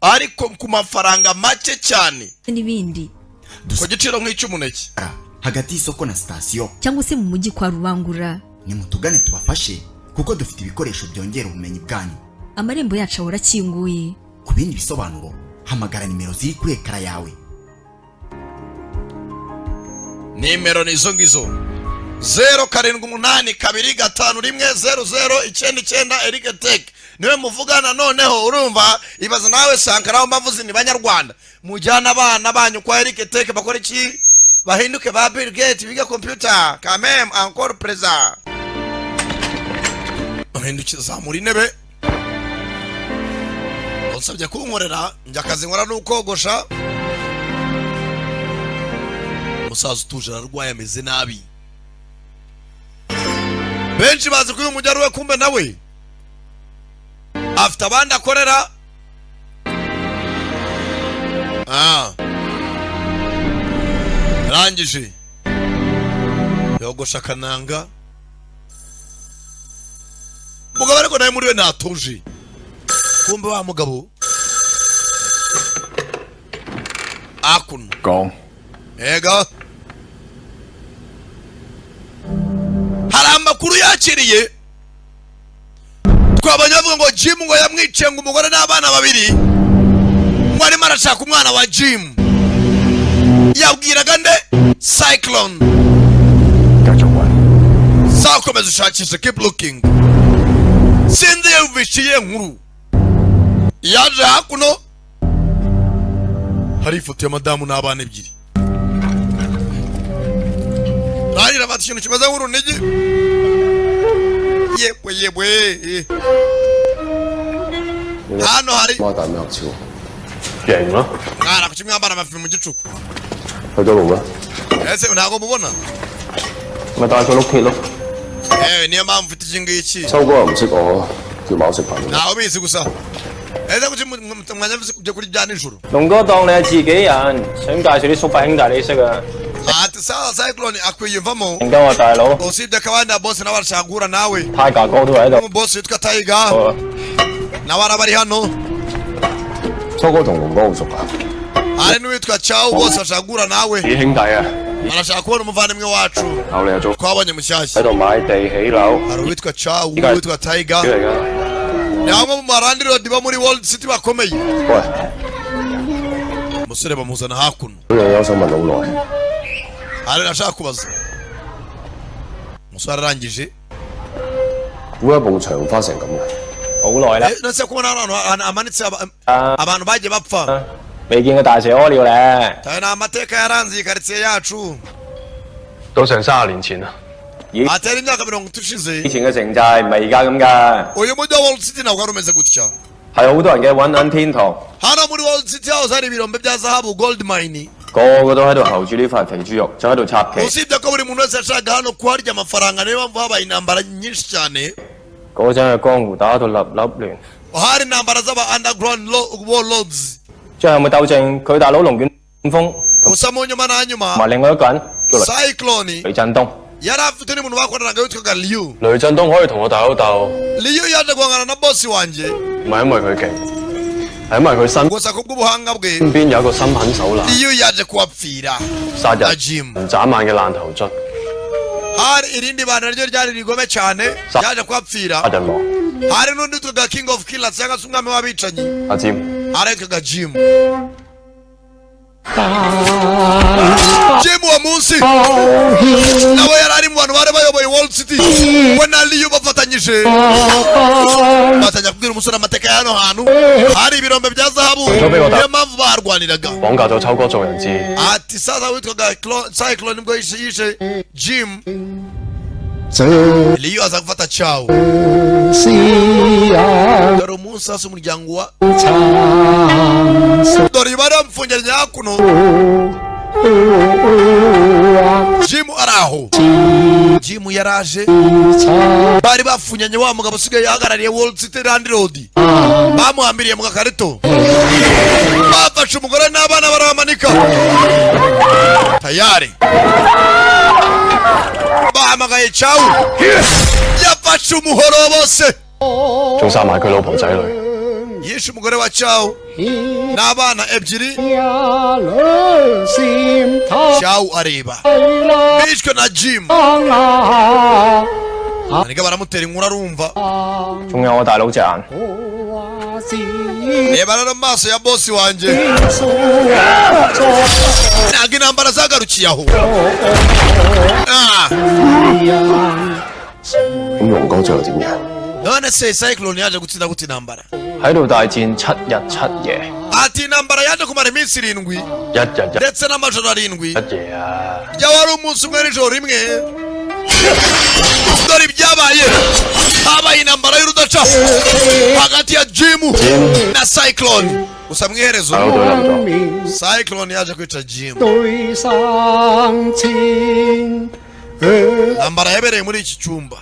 ariko ku mafaranga make cyane, n'ibindi. ku giciro nk'icy'umuneke. Hagati y'isoko na sitasiyo cyangwa se mu mujyi kwa Rubangura. Nimutugane tubafashe, kuko dufite ibikoresho byongera ubumenyi bwanyu. Amarembo yacu ahora akinguye. Ku bindi bisobanuro, hamagara nimero ziri kuri ekara yawe. Nimero ni izo ngizo: 0782510099. Eric Tech niwe muvugana. Noneho urumva, ibaza nawe Sankara aho mbavuze ni Banyarwanda, mujyana abana banyu kwa Eric Tech, bakora iki? Bahinduke ba Bill Gates, biga computer quand même. Encore présent, bahinduke, zamura intebe. Unsabye kunkorera njya akazi nkora ni ukogosha. Umusaza utuje ararwaye, ameze nabi. Benshi bazi ko uyu mujyi ari we, kumbe nawe afite abandi akorera. Arangije yogosha akananga mugabo, ariko nawe muri we ntatuje. Kumbe wa mugabo akuno. 講。 Ega, hari amakuru yakiriye, twabonye bavuga ngo Jim ngo yamwiciye ngo umugore n'abana babiri, ngo arimo arashaka umwana wa Jim. Yabwiraga nde? Cyclone. 繼續揾。 Sakomeza ushakishe, keep looking. Sinzi yumvishe iyihe nkuru yaje hakuno. Hari ifoto ya madamu n'abana ebyiri. Rangira afata ikintu kimeze nk'urunigi. Yebwe yebwe, hano hari 媽大咩合照？型咯！ Mwana, kuki mwambara amafi mu gicuku? 去咗路咩？ Ese ntabwo mubona? 咪帶佢碌鐵咯。 Ewe, niyo mpamvu mfite iki ngiki. 秋哥又唔識我，叫埋我食飯。 Ntawe ubizi gusa. Ese kuki mwanya byo kurya bya nijoro? 龍哥當你係自己人，想介紹啲叔伯兄弟你識啊。 Ati sawa, Cyclone akwiyumvamo. 認得我大佬。 Usibye ko abandi boss nawe arashaka guhura nawe. Tiger 哥都喺度。 Boss witwa Tiger nawe araba ari hano. 秋哥同龍哥好熟㗎。 Hari n'uwitwa Chow, bose bashaka guhura nawe. 啲兄弟啊， Arashaka kubona umuvandimwe wacu 後你又做 twabonye mushyashya. 喺度買地起樓。 Hari uwitwa Chow, uwitwa Tiger, 嚟㗎。 ni bamwe mu barandilodi bo muri World City bakomeye. 喂， Umusore bamuzana hakuno. 嗰樣嘢我想問好耐。 Hari nashaka kubaza. Umusore arangije. 點解埲牆花成咁嘅？好耐啦。 Nase kubona hano ahantu hamanitse abantu bagiye bapfa. 未見過大蛇屙尿咧。 Tayo ni amateka yaranze iyi karitsiye yacu. 都成30年前啦。 Atera imyaka 30 ishize. 以前嘅城寨唔係而家咁㗎， Uyu mujyi wa World City ntabwo wari umeze gutya. 係好多人嘅揾銀天堂， Hano muri World City hahoze hari ibirombe bya zahabu, gold mine. 個個都喺度候住呢塊肥豬肉，就喺度插旗。 Usibye ko buri muntu wese yashakaga hano kuharya amafaranga, niyo mpamvu habaye intambara nyinshi cyane. 嗰陣嘅江湖打到立立亂， Hari intambara z'aba underground warlords. 最後咪鬥正佢大佬龍捲風 Gusa mu nyuma na nyuma, 同埋另外一個人叫雷 Cyclone 雷震東。 yari afite undi muntu bakoranaga witwaga Liu. 雷震東可以同我大佬鬥， Liu yaje guhangana na boss wanjye. 唔係因為佢勁，係因為佢身 Gusa kubw'ubuhanga bwe, 邊有一個心狠手辣、 Liu yaje kuhapfira. 殺 Na 人 Jim. 唔眨眼嘅爛頭卒， Hari irindi bana naryo ryari rigome cyane, ryaje kuhapfira. 殺人王 Hari n'undi witwaga King of Killers cyangwa se umwami w'abicanyi. 阿占。 Hari witwaga Jim. Jim uwo munsi nawe yari ari mu bantu bari bayoboye World City, we na Liu bafatanyije. Batangira kubwira umusore amateka ya hano hantu hari ibirombe bya zahabu, niyo mpamvu baharwaniraga. 綁架咗秋哥做人質， Ati sasa witwaga Cyclone nibwo yishe Jim. 這 Liyo aza gufata Chow. 是啊 Dore umunsi hasi umuryango wa 長壽 dore bari bamufungiranye hakuno. Jim ari aho, Jim yaraje, bari bafunyanye wa mugabo usigaye ahagarariye World City Landlord, bamuhambiriye mu gakarito, bafashe umugore n'abana barabamanika tayari. Bahamagaye Chow, yafashe umuhoro bose. 仲殺埋佢老婆仔女。 Yishe umugore wa Chow n'abana ebyiri. 兩閃太 Chow areba bishwe na Jim, maniga baramutera inkuru arumva. 仲有我大佬隻眼。 Reba rero mu maso ya bosi wanjye, ntabwo intambara zagarukiye aho. Ah! 咁龍哥最後點樣？ None se Cyclone yaje gutsinda gute intambara? 喺度大戰7日7夜， Ati intambara yaje kumara iminsi 7 一日一 ndetse n'amajoro 7. 夜啊！ Byaba ari umunsi umwe n'ijoro rimwe. Dore ibyabaye, habaye intambara y'urudaca hagati ya Jim na Cyclone, gusa mu iherezo 大佬隊冧咗。 Cyclone yaje kwica Jim. 對生千 Intambara yabereye muri iki cyumba,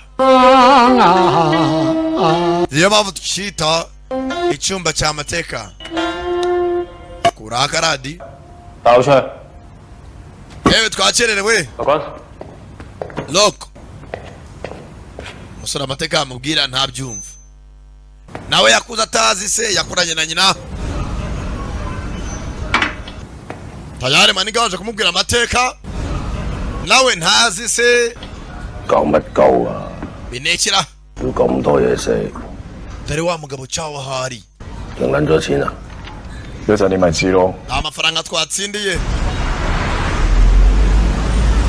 niyo mpamvu tukita icyumba cya mateka kuri akaradi. 大佬出去， Yewe, twakererewe. 阿君， Loko umusore amateka yamubwira ntabyumva, nawe yakuze atazi se, yakuranye na nyina. Tayari maniga waje kumubwira amateka, nawe ntazi se. 搞乜鳩啊？ Binekera. 要咁多嘢食， Dore wa mugabo cyawo ahari. 用撚咗錢啊？一陣你咪知咯。 Nta mafaranga twatsindiye.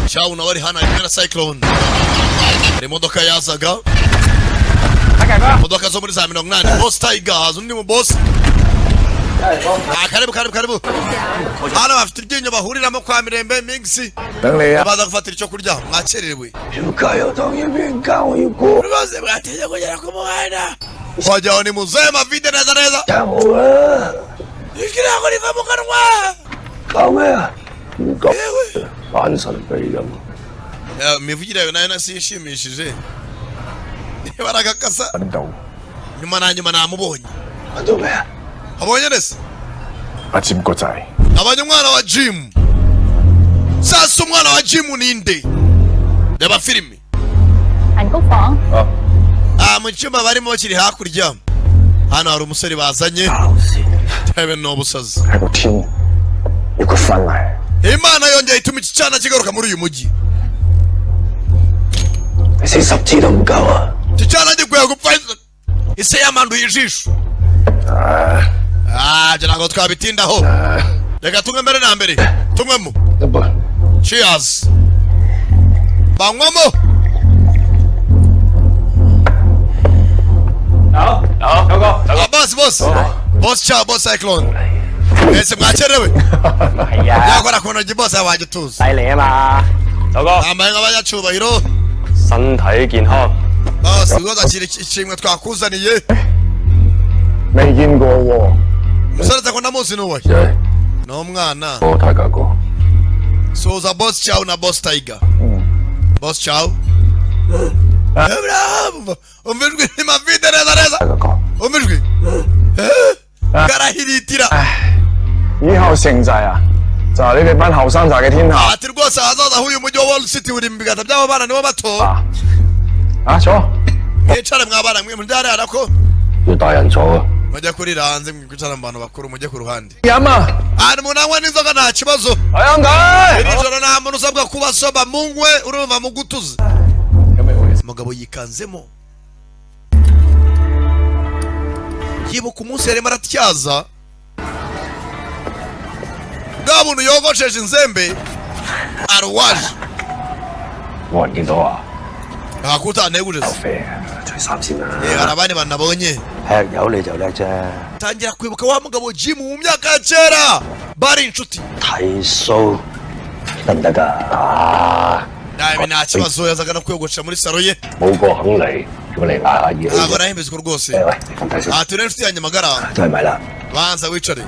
Cyawo nawe ari hano, ari kumwe na Cyclone. Hari imodoka yazaga, imodoka zo muri za 80. Boss Tiger, haza undi mu boss. Ah, karibu karibu karibu. Hano bafite iryinyo bahuriramo kwa Mirembe Migisi. 等你啊！ Baza gufatira icyo kurya, mwakererewe. 條街又當然俾人教我要過， Rwose mwatinze kugera ku muhanda, wagira ngo ni muzehe mavide neza neza. 聽我啊！ Ijwi ntabwo riva mu kanwa. 搞咩啊？唔講扮神秘咁。 Ya, imivugire yawe nayo nasishimishije, niba aragakasa. 揾到 Nyuma na nyuma namubonye. 揾到未啊？ Abonye nese. 阿占個仔， Abonye umwana wa Jim. Sasa umwana wa Jim ninde? Reba filimi. 銀谷房。 Ah, mu cyumba barimo bakiri hakurya hano hari umusore bazanye tebe ni ubusazi. 係個天要佢翻嚟。 Imana yongeye ituma iki cyana kigaruka muri uyu mujyi. 你死10次都唔夠啊！ Iki cyana gikwiye gupfa, ise yamanduye ijisho. Ah, ibyo ntabwo twabitindaho, reka tunywe mbere na mbere, tunywemo. 一杯。 Cheers, banywamo. 有有有個 Ah, boss boss boss ciao boss Cyclone, mwese mwakerewe. 係啊， Yakora ku ntoki, boss yabaye utuzi. 犀利啊嘛，九哥， Nambaye nk'abanyacyubahiro. 身體健康， Boss rwose akira ishimwe twakuzaniye. 未見過喎。 Umusore aza ko ndamuzi n'uwahe? 仔， Ni umwana. 我太價哥。 Suhuza boss Chow na boss Tiger. Boss Chow. Abraham, umva ijwi ni mavide neza neza. 大哥， Umva ijwi. Karahiritira. 以後城寨啊，就係你哋班後生仔嘅天下。 Ati rwose ahazaza h'uyu mujyi wa Wall City uri mu biganza by'abo bana, nibo bato. 啊，坐。 Mwicare mwabana mwe muryarara ko. 要大人坐啊！ Mujya kurira hanze, mwicara mu bantu bakuru, mujye ku ruhande. 飲啊！ Ahantu umuntu anywa n'inzoga nta kibazo. 係咁解。 Iri joro nta muntu usabwa kuba soba, munywe urumva mugutuze. Umugabo yikanzemo. Yibuka umunsi yarimo aratyaza bwa buntu yogosheshe inzembe aruwaje. 冇人見到啊！ Ntakuta nteguje. 肥啊！除衫先啦。 Hari abandi bantu nabonye. 吃油你就叻啫， Tangira kwibuka wa mugabo Jim mu myaka ya kera bari inshuti. 剃須得唔得㗎？啊， Nabi, nta kibazo, yazaga no kwiyogoshera muri salo ye. 冇個肯嚟，叫嚟捱下熱氣 Ntabwo 啫。 nahembezwa rwose. 喂，你瞓低先， Aha turi n'inshuti yanjye magara. 都係咪啦？ Banza wicare,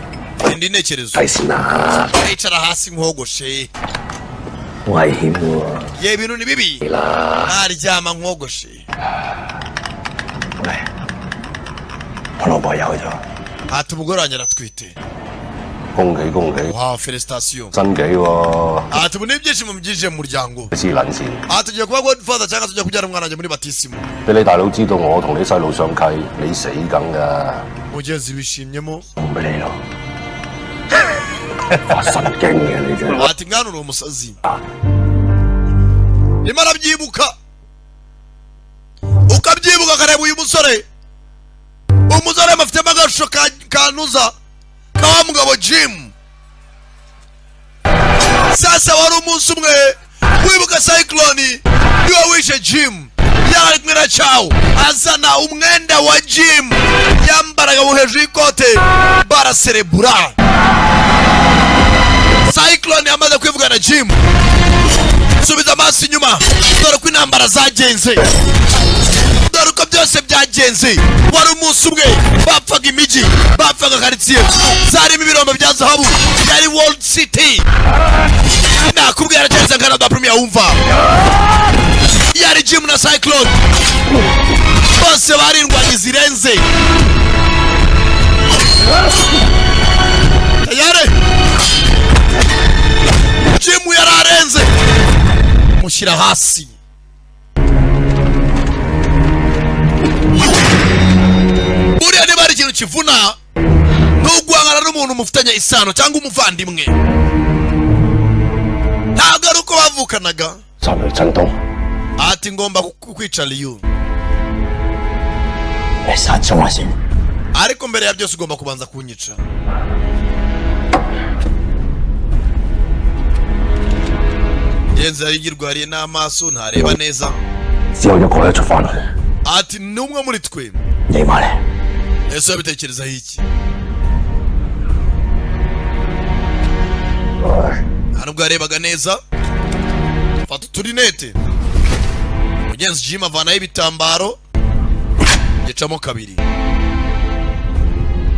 indi ntekerezo. 睇先啦， Icara hasi nkogoshe. 危險喎。 Ye, ibintu ni bibi. 啦， Ntaryama nkogoshe. 喂，我老婆有咗， Ati umugore wanjye aratwite. 恭喜恭喜， Wow, félicitations. 新幾喎？ Ati ubu ni ibyishimo byinjiye mu muryango. 黐撚線， Ati tugiye kuba godfather cyangwa tujya kubyara umwana wanjye muri batisimu. 俾你大佬知道我同你細路相契，你死梗㗎， Mugenzi wishimyemo. 送俾你咯。發神經嘅你真係。 Ati mwana, uri umusazi. Rimwe arabyibuka, ukabyibuka, akareba uyu musore. Umusore afitemo agashusho kanuza ka wa mugabo Jim. Sasa wari umunsi umwe wibuka Cyclone niwe wishe Jim, yari ari kumwe na Chow, azana umwenda wa Jim yambaraga mu hejuru y'ikote, baraserebura. Cyclone yamaze kwivugana Jim. Subiza amaso inyuma, dore uko intambara zagenze, dore uko byose byagenze. Wari umunsi umwe bapfaga imijyi, bapfaga karitsiye zarimo ibirombe bya zahabu, yari World City. Nakubwira cyane Canada Premier, wumva yari Jim na Cyclone, bose bari indwanyi zirenze. Tayari Jim yari arenze, mushyira hasi. Buriya niba hari ikintu kivuna, ni uguhangana n'umuntu mufitanye isano cyangwa umuvandimwe, ntabwo ari uko bavukanaga. 殺雷震東， Ati ngomba kukwica Liyu. 你殺咗我先。 Ariko mbere ya byose ugomba kubanza kunyica. Genzi yarigirwariye n'amaso, ntareba neza. 只有一個咧出翻去， Ati ni umwe muri twe. 你話咧？ Ese wabitekerezaho iki? Nta nubwo yarebaga neza. Fata uturinete. Mugenzi Jim avanaho ibitambaro, gicamo kabiri.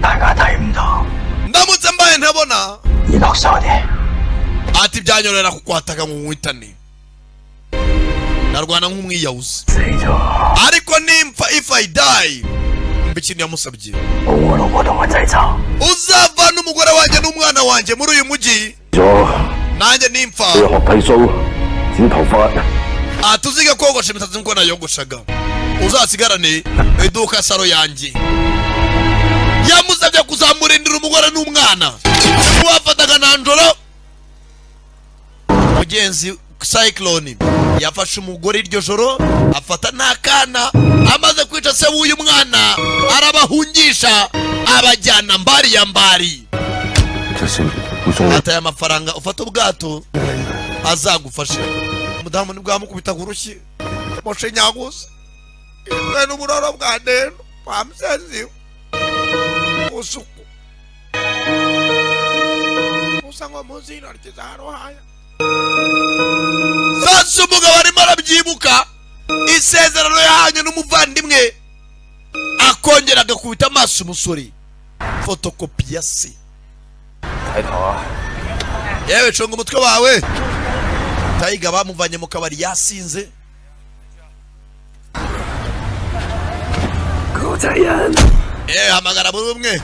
大家睇唔到， Ndamutse mbaye ntabona, 熱落手啲。 ati byanyorera kukwataka ngo nkwitane, narwana nk'umwiyawuzi. 死咗， Ariko nimfa, if I die, mba ikintu yamusabye: 冇我老婆同我仔走 uzavana umugore wanjye n'umwana wanjye muri uyu mujyi, 咗， nanjye nimfa, 要學剃須、剪頭髮。 ati uzige kogosha imisatsi nk'uko nayogoshaga, uzasigarane iduka saro yanjye. Yamusabye kuzamurindira umugore n'umwana wafataga na njoro. Mugenzi Cyclone yafashe umugore iryo joro, afata n'akana. Amaze kwica se w'uyu mwana, arabahungisha, abajyana mbari ya mbari. 隻船會送你 Ataye amafaranga, ufate ubwato azagufashe. Umudamu nibwo yamukubita ku rushyi, mushinyaguze bene uburoro bwa dendo bamusenzi usuku usa ngo munsi y'intoki za ruhaya. Sasa umugabo arimo arabyibuka isezerano yahanye n'umuvandimwe, akongera agakubita amaso umusore fotokopi ya se. 睇頭啊！ Yewe, cunga umutwe wawe. Tayiga bamuvanye mu kabari yasinze. 狗仔人， Yewe, hamagara buri umwe.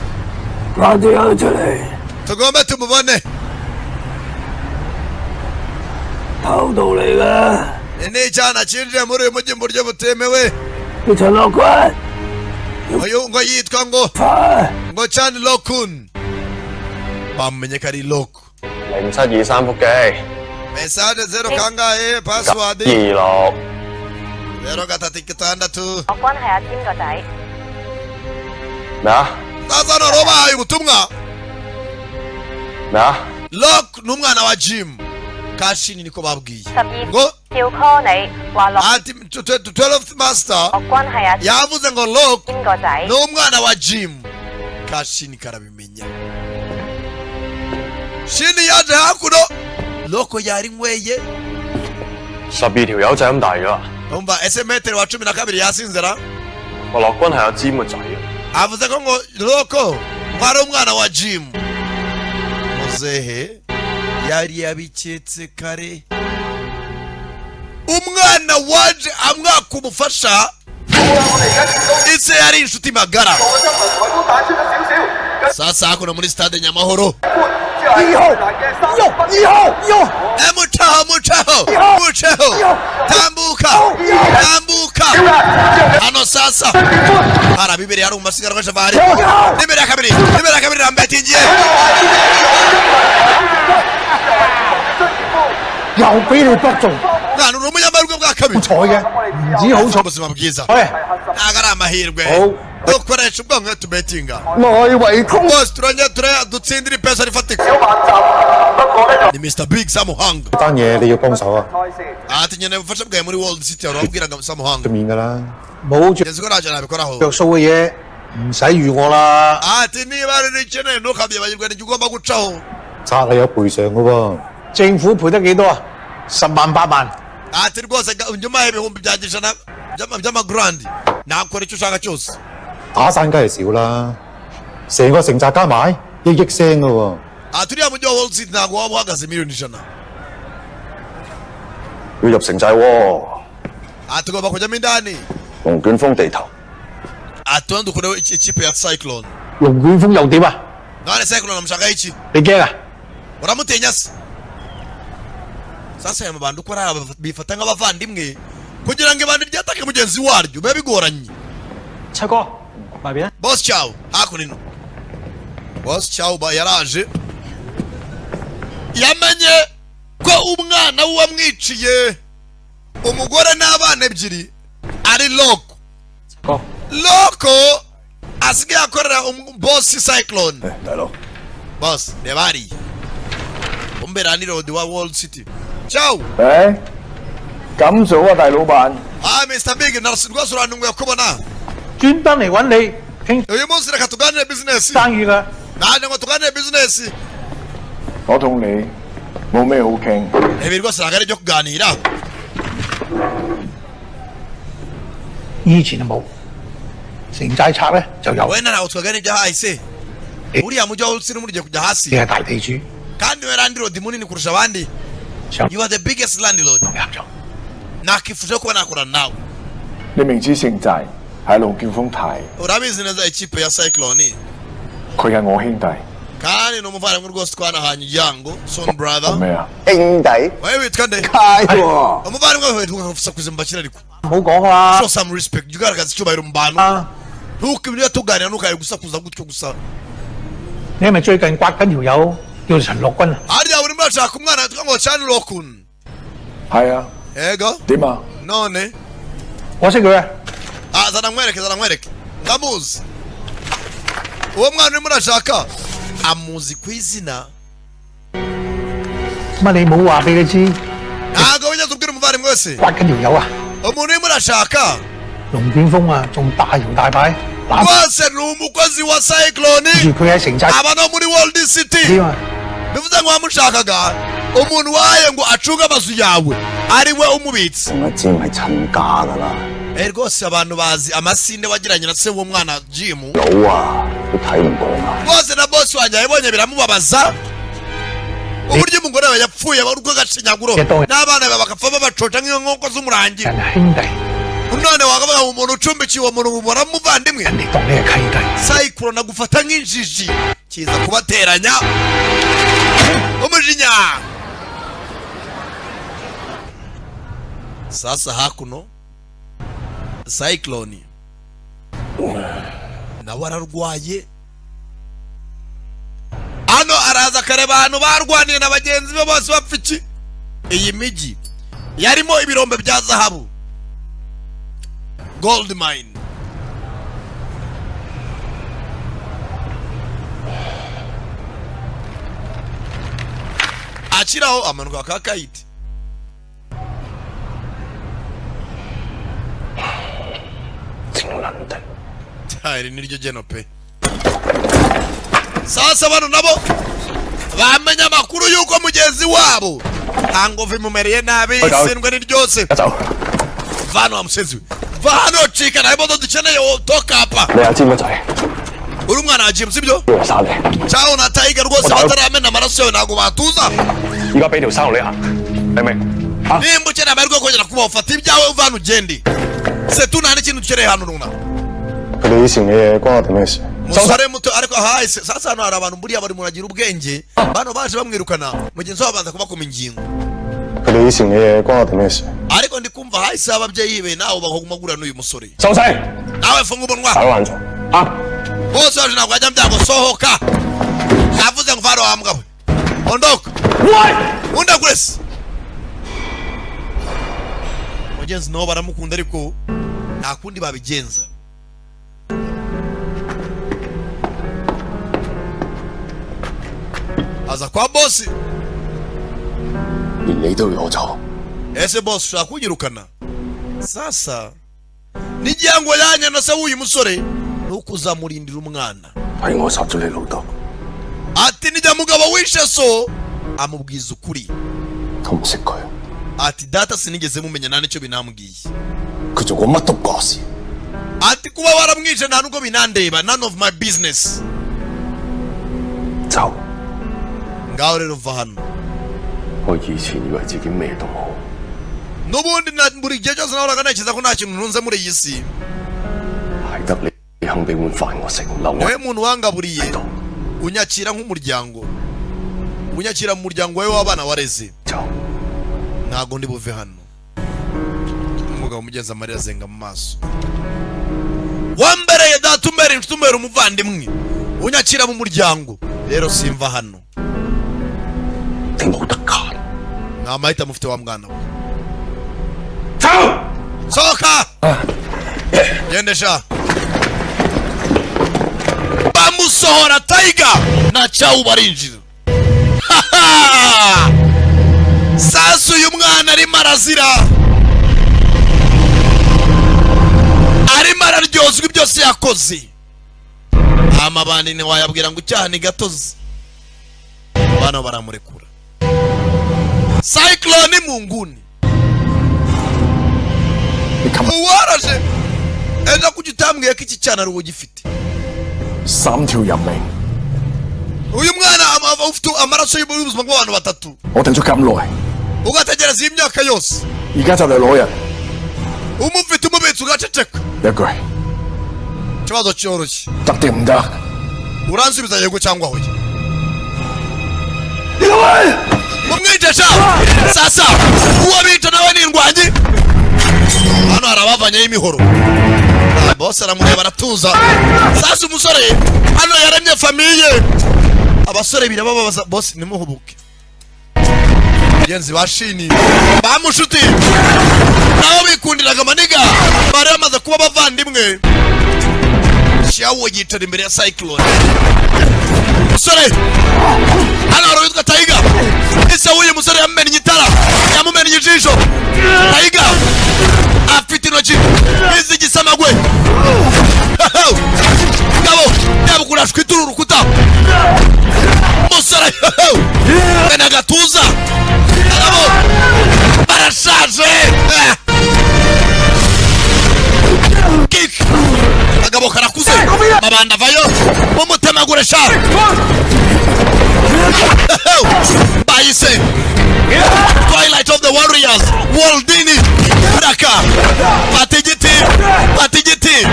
拉啲友出嚟， Tugombe tumubone. 偷渡嚟嘅， Ni icyana cyinjiye muri uyu mujyi mu buryo butemewe. 你陳樂君， Uyu ngo yitwa ngo 快！ ngo Chan Lokun, bamumenye ko ari Lok. 0723腹肌， Message zero kangahe, password 26。 036. 樂君係阿添個仔。咩啊？ Sasa noneho bahaye ubutumwa. 咩啊？ Lok ni umwana wa Jim Kashini, niko babwiye. 12 Ngo 照 call 你話樂 ati 12 master 君係阿 yavuze ngo Lok 添個仔 ni umwana wa Jim Kashini. Karabimenya. Shini yaje hakuno, Loko yarinyweye. 12條友仔咁大咗啦。 Umva, ese metero wa 12 yasinzira? 話樂君係阿詹個仔啊。 Avuze ko ngo Roko ngo ari umwana wa Jim. Muzehe yari yabiketse kare, umwana waje amwaka ubufasha, ise yari inshuti magara. Sasa hakuno muri stade Nyamahoro. 二號，二號，二號，二號。 Eh, mucaho, mucaho, mucaho, tambuka, tambuka. Hano sasa hari abibiri, hari mu masiganwa shavari nimero ya kabiri, nimero ya kabiri rambetingiye. 又俾你搏中， Mwana, uri umunyamahirwe bwa kabiri. 彩嘅，唔止好彩。 Ubuzima bwiza. 喂， Ntabwo ari amahirwe, dukoresha ubwonko tubetinga. 內圍通 Bose turongera turaya dutsindira ipesa rifatika. Ni Mr Big Samuhanga. 單嘢你要幫手啊， Ati nkeneye ubufasha bwawe muri World City, wabwiraga Samuhanga. 對面噶啦。 冇着 Ngeze ko ntacyo nabikoraho. 着數嘅嘢，唔使預我啦。 Ati niba rero ukeneye, ntukabyibagirwe nijye ugomba gucaho. 拆係有賠償噶喎。 政府賠得幾多啊？10萬8萬。 Ati rwose ujye umpaye ibihumbi byanjye 100 by'amagurandi, nakora icyo ushaka cyose. 打散梗係少啦，成個城寨加埋億億聲噶喎。 Ati uriya mujyi wa World City ntabwo waba uhagaze miliyoni 100. 要入城寨喎， Ati ugomba kujyamo indani. 龍捲風地頭。 Ati wenda ukureho ikipe ya Cyclone. 龍捲風又點啊？ None Cyclone amushakaho iki? 你驚啊？ Uramutinya se? Sasa aya mabandi uko ari aba bifata nk'abavandimwe kugira ngo ibandi ryatake mugenzi waryo biba bigoranye. 七哥，埋邊啊？ Boss Chow hakuno ino, Boss Chow ba yaraje, yamenye ko umwana w'uwamwiciye umugore n'abana ebyiri ari Loko. 哥， Loko asigaye akorera boss Cyclone. 大佬， Boss, reba hariya umbera landlord wa World City Chow. 誒，咁早啊，大老闆。 Ah, Mr Big, rwose urantunguye kubona. 專登嚟揾你傾 Uyu munsi reka tuganire business. 生意㗎。 Naje ngo tuganire business. 我同你冇咩好傾。 Ibi rwose ntabwo ari ibyo kuganira. 以前就冇，城寨拆咧就有。 Wenda ntabwo twaganira ibyahahise. Uriya mujyi wa World City ugiye kujya hasi. 你係大地主， Kandi we landlord munini kurusha abandi. 想 You are the biggest landlord. 合作。 Nakifuje kuba nakorana nawe. 你明知城寨係龍捲風提， Urabizi neza ikipe ya Cyclone. 佢係我兄弟。 Kandi ni umuvandimwe rwose, twanahanye igihango, son brother. 咩啊？兄弟。 Wowe witwa nde? 街喎。 Umuvandimwe wawe ntukasakuze mu bakire ariko. 唔好講啦。 Show some respect, jya ugaragaza icyubahiro mu bantu. Ntuke tuganira ntukaye gusakuza gutyo gusa. 你係咪最近刮緊條友叫陳樂君啊？ Harya urimo urashaka umwana witwa ngo Chan Lokun? 係啊。 Ego. 點啊？ None 我識佢啊！ Ah, zana nkwereke, zana nkwereke, ndamuzi uwo mwana urimo urashaka, amuzi ku izina. 乜你冇話俾佢知 Ntabwo wigeze ubwira umuvandimwe wese 刮緊條友啊？ umuntu urimo urashaka. 龍捲風啊，仲大搖大擺攬 Rwose ni umukozi wa Cyclone, 住佢喺城寨 aba no muri World City. 添啊！ Bivuze ngo wamushakaga umuntu waye ngo acunge amazu yawe ari we umubitsi. 同阿詹係親家噶啦， Eh, rwose abantu bazi amasinde wagiranye na se w'umwana Jim. 老啊都睇唔過眼。 Rwose na boss wanjye yabibonye biramubabaza uburyo umugore we yapfuye urw'agashinyaguro n'abana be bagapfa babacoca nk'inkoko z'umurangi. 人係兄弟， None wakavuga ngo umuntu ucumbikiye uwo muntu umubona muvandimwe. 人哋當你係契弟。 Cyclone agufata nk'injiji, kiza kubateranya umujinya. Sasa hakuno Cyclone nawe ararwaye, hano araza akareba ahantu barwaniye na bagenzi be bose bapfa iki. Iyi mijyi yarimo ibirombe bya zahabu, gold mine. Akiraho amanuka ka kayiti. 正撚定。 Iri niryo geno pe. Sasa bano nabo bamenya amakuru y'uko mugenzi wabo Hangover imumereye nabi, isindwe ni ryose. 一走。 Vano wa musenzi we, va hano, cika, nta moto dukeneye, wo toka hapa. 你阿尖個仔， Uri umwana wa Jim, sibyo? 要人殺你。 Cyaho na Tiger rwose bataramena amaraso yawe, ntabwo batuza. 而家俾條生路你行，明唔明？ Nimba ukeneye amahirwe yo kongera kubaho, fata ibyawe uvana ugende setu, nta n'ikintu dukeneye hano runaka. 佢哋以前嘅嘢關我哋咩事？ Musore muto, ariko hahise sasa hano hari abantu buriya bari muragira ubwenge, bano baje bamwirukana, mugenzi wabo abanza kubakoma ingingo. 佢哋以前嘅嘢關我哋咩事？ Ariko ndi kumva hahise ababyeyi be nawe bagomba guhura n'uyu musore. 收聲！ Nawe funga umunwa. 打爛咗。啊！ Bose baje, ntabwo bajya byago, sohoka, navuze ngo varo wa mbwa we, ondoka undagurese. Mugenzi nabo baramukunda, ariko nta kundi babigenza. Aza kwa bosi. 連你都要我走， Ese bosi, ushaka kunyirukana? Sasa n'igihango yanya na se w'uyu musore ni ukuzamurindira umwana. 係我殺咗你老豆， Ati nijya mugabo wishe so, amubwiza ukuri. 我唔識佢， Ati data sinigeze mumenya, nta nicyo binambwiye. 佢做過乜都過事。 Ati kuba waramwishe nta nubwo binandeba, none of my business. 走！ Ngaho rero va hano. 我以前以為自己咩都冇， N'ubundi na buri gihe cyose nahoraga ntekereza ko nta kintu ntunze muri iyi si. 係得你肯俾碗飯我食，留我 Niwe muntu wangaburiye, unyakira nk'umuryango, unyakira mu muryango wawe w'abana wareze. Ntago ndi buve hano. Umugabo mugenzi amarira azenga mu maso. Wambereye data, umbera inshuti, umbera umuvandimwe, unyakira mu muryango, rero simva hano. 你冇得揀。 Nta mahitamo ufite wa mwana we, sohoka gendesha. Bamusohora, Tiger na Chawu barinjira. Sasa uyu mwana arimo arazira, arimo araryozwa byose yakoze. Amabandi ntiwayabwira ngo icyaha ni gatozi, bano baramurekura. Cyclone mu nguni uwaraje ejo, kuki utambwiye ko iki cyana ari uwo gifite? 三條人命， Uyu mwana ufite amaraso y'ubuzima bw'abantu batatu. 我等咗咁耐， Ugategereza iyi myaka yose. 而家就嚟攞人， Umufite, umubitsi, ugaceceka. 一句 Ikibazo cyoroshye. 得定唔得？ Uransubiza yego cyangwa hoya? Mumwicisha sasa, uwo bica nawe ni indwanyi. Hano hari abavanyeyo imihoro. Ah, bose aramureba aratuza. Sasa umusore hano yaremye famille, abasore birababaza. Bose nimuhubuke, bagenzi ba Shini bamushuti nabo bikundiraga amaniga, bari bamaze kuba abavandimwe. Shawo yicara imbere ya Cyclone. Musore hano hari uwitwa Tiger, ese w'uyu musore yamumennye itara, yamumennye ijisho. Tiger afite intoki nk'iz'igisamagwe. Ngabo yabukura shwitura urukuta. Musore mena agatuza, ngabo barashaje. Kick, agabo karakuze, mabanda avayo, mumutemagure sha. Bayise Twilight of the Warriors Waldini Raka. Fata igiti, fata igiti,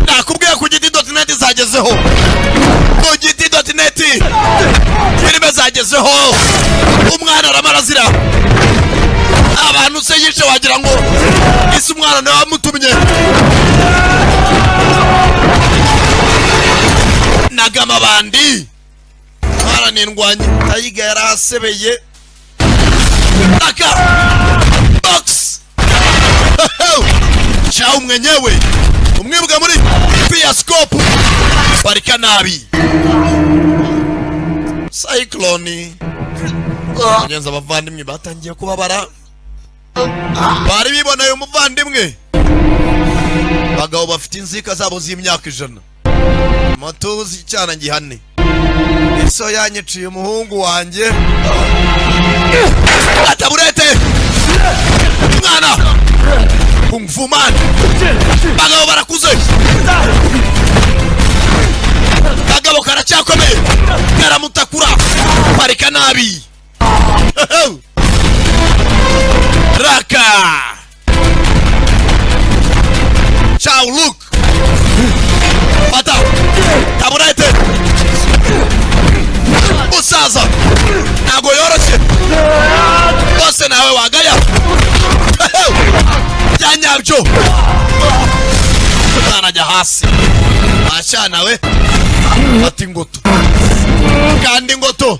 nakubwiye ku giti.net zagezeho, ku giti.net filime zagezeho. Umwana arama arazira abantu se yishe, wagira ngo ese umwana nawe wamutumye. Nagamabandi mwana nindwanye, Tayiga yarasebeye. Aka box Chau mwenyewe umwibuka muri Fiascope, parika nabi. Cyclone mugenzi, abavandimwe batangiye kubabara, bari biboneye umuvandimwe. Abagabo bafite inzika zabo z'imyaka 100. Mutuzi icyana gihane, iso yanyiciye umuhungu wanjye. Ataburete mwana kung fu man, bagabo barakuze, kagabo karacyakomeye, karamutakura, parika nabi raka. Ciao Luke, fata taburete. Musaza ntabwo yoroshye rwose, nawe wagaya bya nyabyo. Umwana ajya hasi acyana we, fata ingoto kandi ingoto.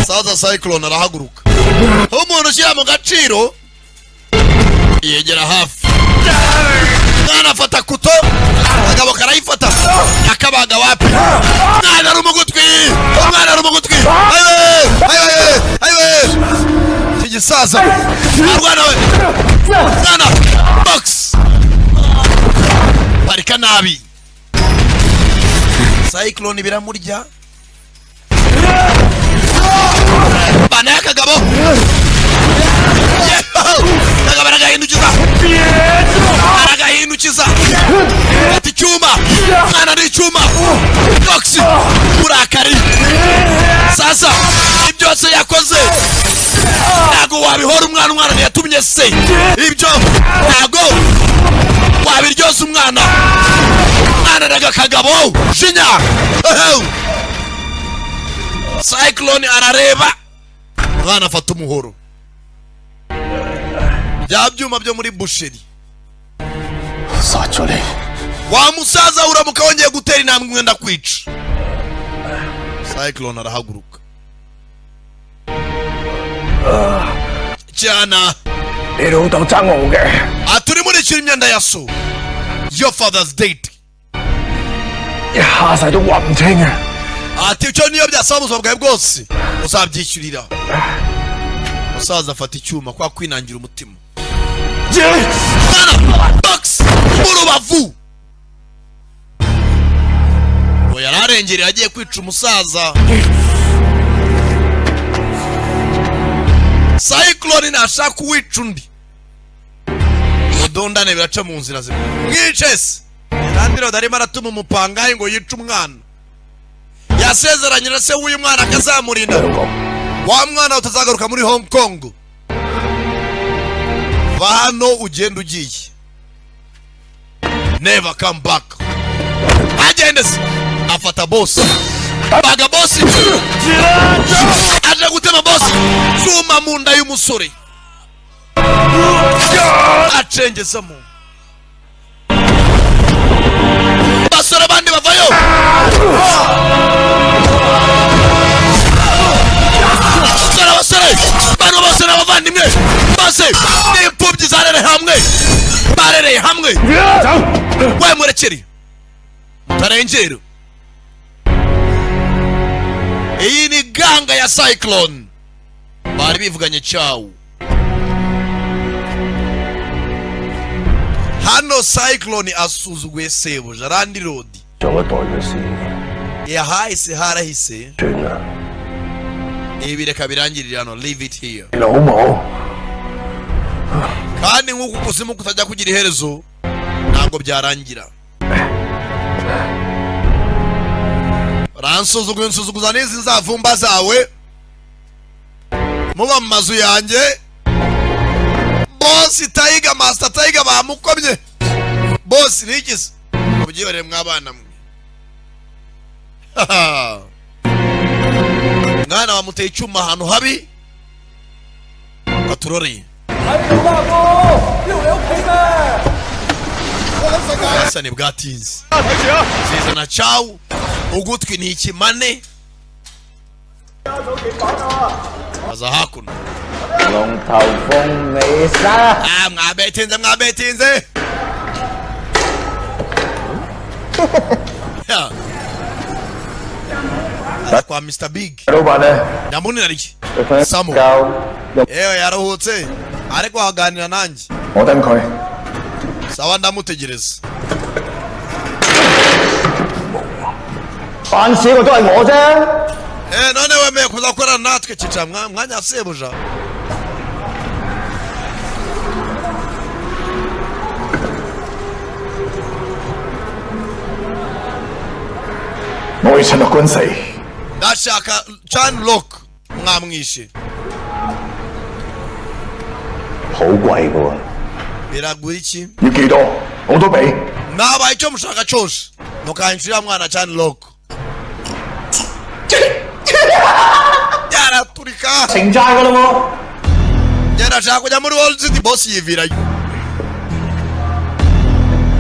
Saza Cyclone arahaguruka, umuntu ushyira mu gaciro yegera hafi mwana, afata kuto, akagabo karayifata, akabaga wapi. Mwana ari umugutwi, umwana ari umugutwi. Ayiwe, ayiwe, ayiwe! Iki gisaza arwana we mwana, box, parika nabi. Cyclone biramurya bana y'akagabo, kagabo aragahindukiza, aragahindukiza, ati icyuma mwana ni icyuma. Box, uburakari. Sasa ibyose yakoze ntabwo wabihora umwana, umwana ntiyatumye se, ibyo ntabwo wabiryoza umwana. Mwana araga kagabo jinya. Cyclone arareba umwana, afata umuhoro, bya byuma byo muri boucherie. 殺咗你！ Wa musaza, uramuka wongeye gutera intambwe imwe ndakwica. Cyclone arahaguruka cyana. 你老豆憎我嘅， Ati urimo imyenda ya so, your father's date. 一下世都話唔清啊！ Ati icyo niyo byasaba ubuzima bwawe bwose uzabyishyurira. Musaza afata icyuma kwa kwinangira umutima. Mwana, box mu rubavu, ngo yari arengereye agiye kwica umusaza. Cyclone ntashaka kuwica undi, mudundane biraca mu nzira zimwe, mwice se. Landlord arimo aratuma umupangayi ngo yice umwana yasezeranye na se w'uyu mwana akazamurinda. Wa mwana, utazagaruka muri Hong Kong, va hano ugenda ugiye, never come back. Agende se, afata boss, baga boss, aje gutema boss, zuma mu nda y'umusore acengezamo. Basore abandi bavayo, basore, abasore bano bose ni abavandimwe, bose ni imfubyi zarereye hamwe, barereye hamwe. We murekeri mutarengera, iyi ni gang ya Cyclone, bari bivuganye cyawu. Hano Cyclone asuzuguye sebuja landlord. 上一代嘅事 Yahahise harahise. 算啦， Ibi reka birangirire hano, leave it here. 你老母 Kandi nk'uko ukuzimu kutajya kugira iherezo, ntabwo byarangira. Uransuzuguye, unsuzuguza n'izi nzavumba zawe muba mu mazu yanjye. Boss Tiger, Master Tiger bamukomye. Boss nigeze mubyihorere mwabana mwe. Mwana bamuteye icyuma ahantu habi katuroreye. Hasani bwatinze, zizana cawu ugutwi ni ikimane, aza hakuno. 龍頭鳳尾沙。 Ah, mwabetinze, mwabetinze. Ya. Kwa Mr Big. 老闆咧， Nyamunini ariki 佢瞓 Samu. 覺， Yewe, yaruhutse ariko aganira nanjye. 我等佢。 Sawa, ndamutegereza. 扮死個都係我啫。 Eh, none wemeye kuza gukorana natwe, cica mwanya wa sebuja. 我要陳樂君死。 Ndashaka Chan Lock mwamwishe. 好貴噶喎。 Biragura iki? 要幾多我都俾。 Nabaha icyo mushaka cyose mukanyicira mwana Chan Lock. Yaraturika. 城寨噶啦喎。 Yarashaka kujya muri Wall City, boss yivirayo.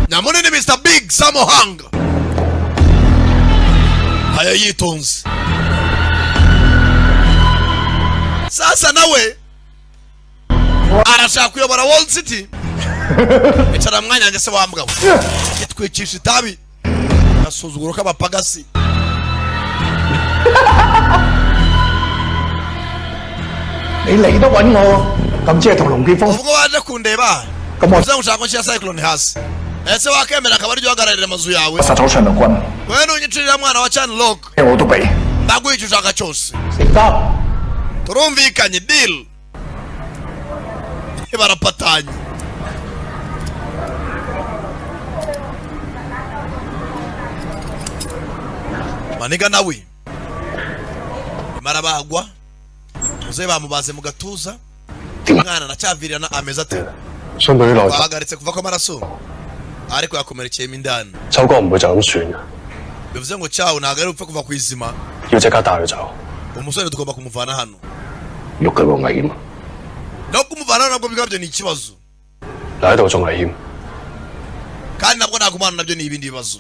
Nyamunini Mr Big Samohang aya yitonze. Sasa nawe arashaka kuyobora Wall City. Icara mwanya wanjye se wa mbwa we. Itwicisha itabi, agasuzuguro k'abapagasi. 你嚟都揾我，咁即係同龍劍鋒。 Ubwo waje kundeba 咁我 uza gushaka ko nshyira cyclone hasi, ese wakemera akaba ariryo uhagararira amazu yawe? 殺咗陳樂君， Wewe nunyicirira mwana wa Chan Lock, 我都俾。 ndaguha icyo ushaka cyose. 成交。 Turumvikanye, deal. Barapatanye. Maniga nawe marabagwa, muzehe bamubaze mu gatuza, umwana aracyavirirana ameze ate? 相對於內 Bahagaritse kuva kw'amaraso, ariko yakomerekeyemo indani. 秋哥唔會就咁算嘅， Bivuze ngo cyawo ntabwo ari upfe kuva ku izima. 要即刻帶佢走。 Umusore tugomba kumuvana hano. 喐佢會危險， No kumuvana hano nabwo bwabyo ni ikibazo. 留喺度仲危險。 Kandi nabwo nagumana nabyo ni ibindi bibazo,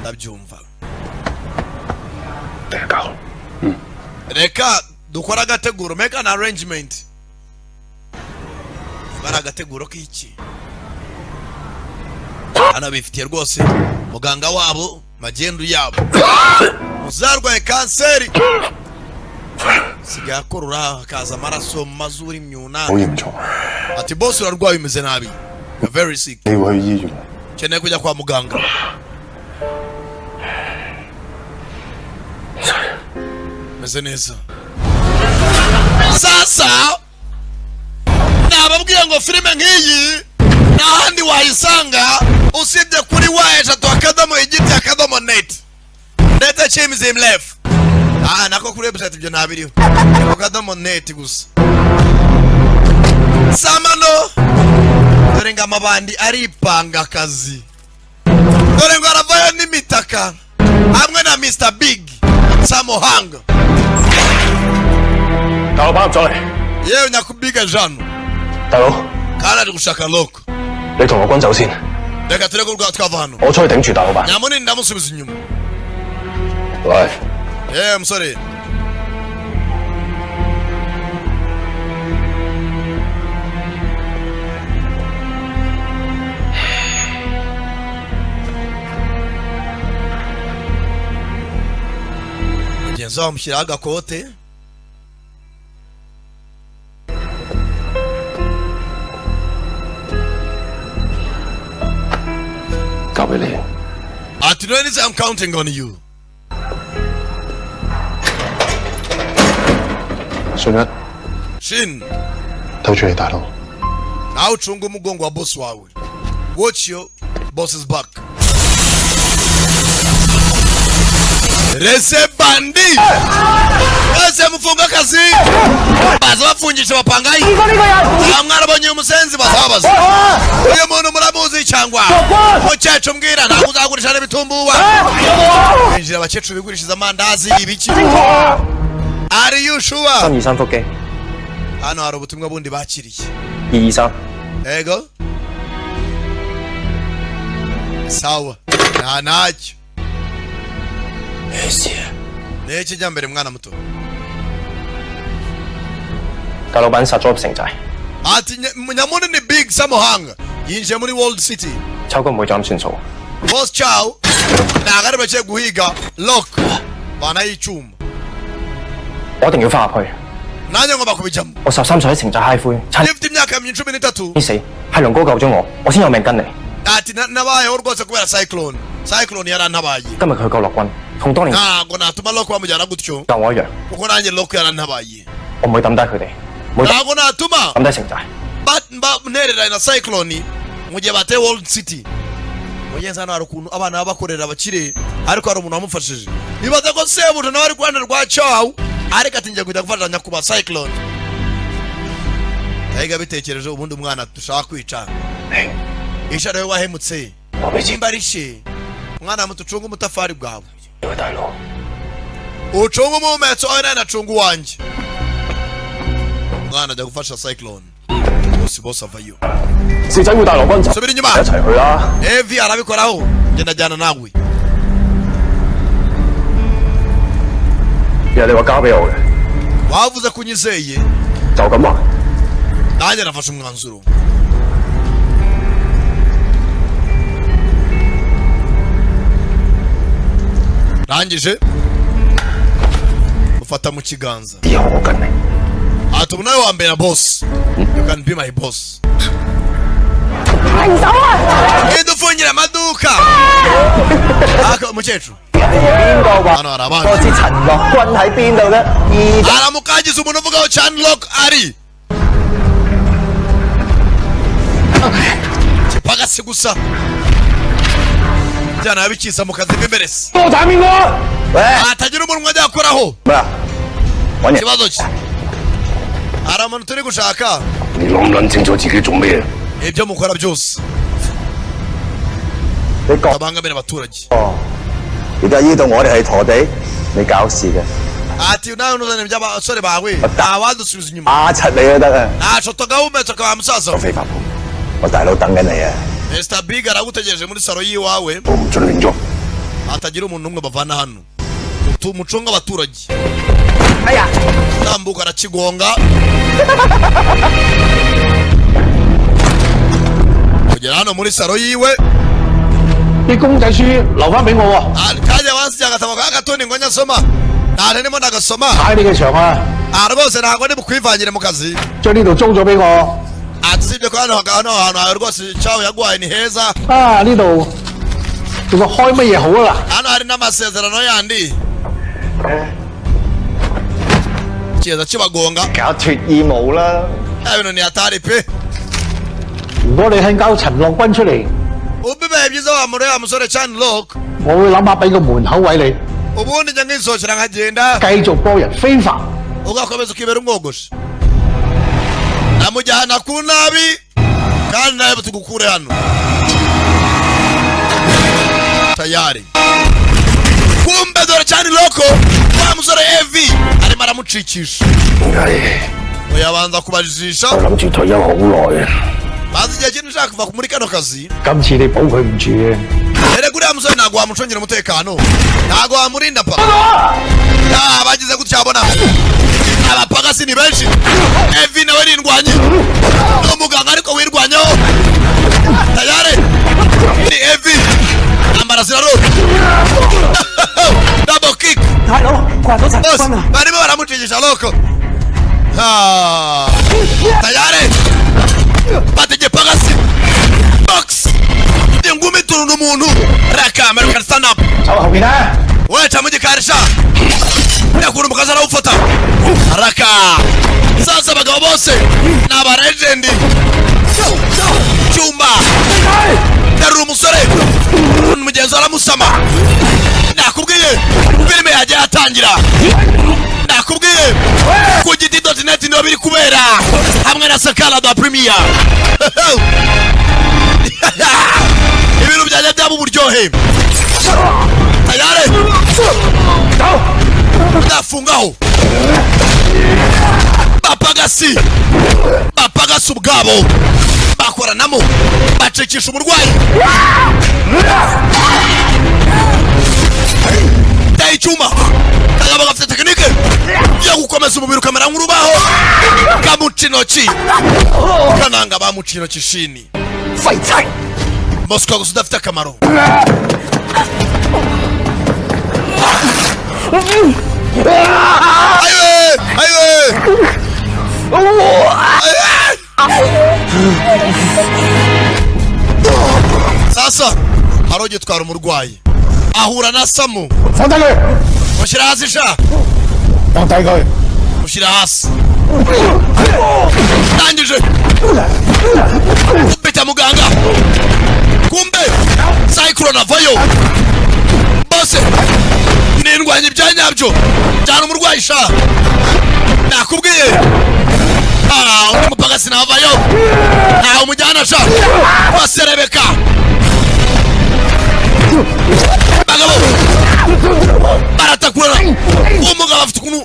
ndabyumva. 第一教。 Reka dukore agateguro, make an arrangement. Bari agateguro k'iki? Hano bifitiye rwose muganga wabo magendu yabo uzarwaye kanseri, sigaye akorora hakaza amaraso mu mazuru, imyuna. 好嚴重， Ati boss, urarwaye, umeze nabi. You're very sick. 你要去醫院。 Ukeneye kujya kwa muganga. Meze neza. Sasa nababwiye ngo filime nk'iyi nta handi wayisanga usibye kuri wa3.igiti.net ndetse chimzimlef. Ah, nako kuri website ibyo ntabiriho, ni ku kadomo net gusa. Samano, dore ngo amabandi aripanga akazi, dore ngo aravayo n'imitaka hamwe na Mr Big Samohanga. 大老闆入咗嚟， Yewe nyakubiga jano. 大佬， Kandi ari gushaka loko. 你同我軍走先， Reka tureke urwa twava hano. 我出去頂住大老闆。 Nyamunini ndamusubiza inyuma. 喂， Yewe musore, mugenzi wabo amushyiraho agakote. 交俾你。 Ati none I'm counting on you. 信一， Shin, 睇住你大佬。 Nawe ucunge umugongo wa boss wawe. Watch your boss's back. Rese bandi wese mufunga akazi, baza bafungisha bapangayi. Nta mwarabonye uyu musenzi, bazabaza uyu muntu muramuzi cyangwa mukecuru mbwira, ntabwo uzagurisha n'ibitumbuwa. Binjira abakecuru bigurishiriza amandazi ibiki. Are you sure? 323腹肌， Hano hari ubutumwa bundi bakiriye. 223。 Ego sawa, nta ntacyo. Ni iki jya mbere mwana muto? 大老闆殺咗入城寨， Ati nyamunini Big Samuhanga yinjiye muri World City. 秋哥唔會就咁算數。 Boss Chow ntabwo ari bagiye guhiga Lock banayicyuma. 我一定要翻入去。 Nanjye ngomba kubijyamo. 我13歲喺城寨嗨灰，差 Mfite imyaka 13. 啲死，係龍哥救咗我，我先有命跟你。 Ati nabayeho rwose kubera Cyclone, Cyclone yarantabaye. 今日佢救洛軍，同當年 Ntabwo natuma Lock bamujyana gutyo, 救我一樣， kuko nanjye Lock yarantabaye. 我唔會抌低佢哋，唔會 Ntabwo natuma 抌低城寨。 ntereranye na Cyclone mu gihe bateye World City. Mugenzi, hano hari ukuntu abana baba bakorera abakire, Ariko hari umuntu wamufashije. Ibaza ko sebuja nawe ari ku ruhande rwa Chow, ariko ati ngiye kujya gufasha nyakubahwa Cyclone. Yahiga bitekereje ubundi umwana dushaka kwica. Isha rero wahemutse. Nimba ari she, umwana muto, ucunge umutafari bwawe. 大佬， Ucunge umuhumetso wawe, nawe nacunga uwanjye. Umwana ajya gufasha Cyclone. Bose bose avayo. 小仔會帶羅賓走， Subira inyuma. 一齊去啦。 Evi arabikoraho, njye ndajyana nawe. 其實你話交俾我嘅， Wavuze ko unyizeye. 就咁話。 Nanjye nafashe umwanzuro. Rangije ufata mu kiganza. 以後我跟你。 Ati ubu nawe wambera boss, you can be my boss. 停手啊！ Genda ufungira amaduka. Aka umukecuru. 邊個話 Hano hari abandi. 我知陳樂君喺邊度咧？二 Haramuka hagize umuntu uvugaho Chan Lock ari kipagasi gusa byana bikisa mu kazi k'imbere se. 我斬邊個啊？ Hatagira umuntu ajya akoraho. 咩啊？揾人 Ikibazo cye, hari umuntu turi gushaka. 你諗唔諗清楚自己做咩？ Ibyo mukora byose 你講 tabangamira abaturage. 而家呢度我哋係陀地，你搞事嘅， Ati nawe ntuzane iby'abasore bawe, ntawadusubiza inyuma. 打柒你都得啊！ Ntaco tugahumetse kwa musaza we. 非法 我大佬等緊你啊！ Mr Big aragutegereje muri salo y'iwawe. 我唔准亂喐。 Hatagira umuntu n'umwe bavana hano. Mucunge abaturage. Tambuka arakigonga kugera hano muri salo yiwe. 啲公仔書留翻俾我喎， Ah, kajya bansigiye agatabo ka gatoni ngo nyasoma, nta ndimo ndagasoma. 踩你嘅場啊！ Ah, rwose ntabwo ndi bukwivangire mu kazi. 將呢度租咗俾我 Ati sibyo ko hano hantu hawe rwose cyawe yaguhaye ni heza. 啊！呢度仲話開乜嘢好啊 Hano hari n'amasezerano yandi kiza kibagonga. 搞脱衣舞啦！ Ya bintu ni hatari pe. 嗱？如果你肯交陳樂君出嚟， Ubibaye byiza wa muri wa musore Chan Lock, 我會諗下俾個門口位你， ubundi njya nkisohokera nkagenda, 繼續幫人非法。 ugakomeza ukibera umwogosha, namujyana ku nabi kandi nawe tugukure hano tayari. Kumbe dore Chan Lock, wa musore Evi arimo aramucikisha. 唉， Oyabanza kubajijisha. 我諗住退休好耐啊。 Bazi igihe kinini ushaka kuva muri kano kazi. 今次你保佢唔住嘅， Erega uriya musore ntabwo wamucungira umutekano, ntabwo wamurinda pa. Ah, bagize gutya abona abapagasi ni benshi. Evi nawe nindwanye, ni umuganga ariko wirwanyeho tayari ni Evi ambara ziraro double kick. 大佬，掛咗陳 Bose 軍啊！ barimo baramucigisha loko. Ah, tayari batege pagasi box ingumi iturunda umuntu raka American stand up. 走後邊啦！ Weca mu gikari sha yakura umukazi arawufata raka. Sasa abagabo bose ni aba legend. Cyumba terura umusore, mugenzi we aramusama. Nakubwiye filime yagiye yatangira, nakubwiye ku giti.net niho biri kubera hamwe na Sakara da Premier. Ibintu byajya byaba uburyohe tayari ndafungaho bapagasi. Bapagasi ubwabo bakoranamo bacikisha umurwayi teye icyuma. Kagabo gafite tekinike yo gukomeza umubiri ukamera nk'urubaho. Kamuca intoki kananga, bamuca intoki shini. 廢柴！ Moscow gusa udafite akamaro. Ayiwe ayiwe ayiwe! Sasa hari ugitwara umurwayi ahura na Samu. 放低佢， Mushyira hasi sha. 放低佢！ Mushyira hasi. Ndangije kumpita muganga, kumbe Cyclone avayo. Bose nindwanya ibya nyabyo cyane. Umurwayi sha, nakubwiye. Ah, undi mupagasi navayo, ntawe umujyana sha. Baserebeka bagabo baratakurana. Umugabo afite ukuntu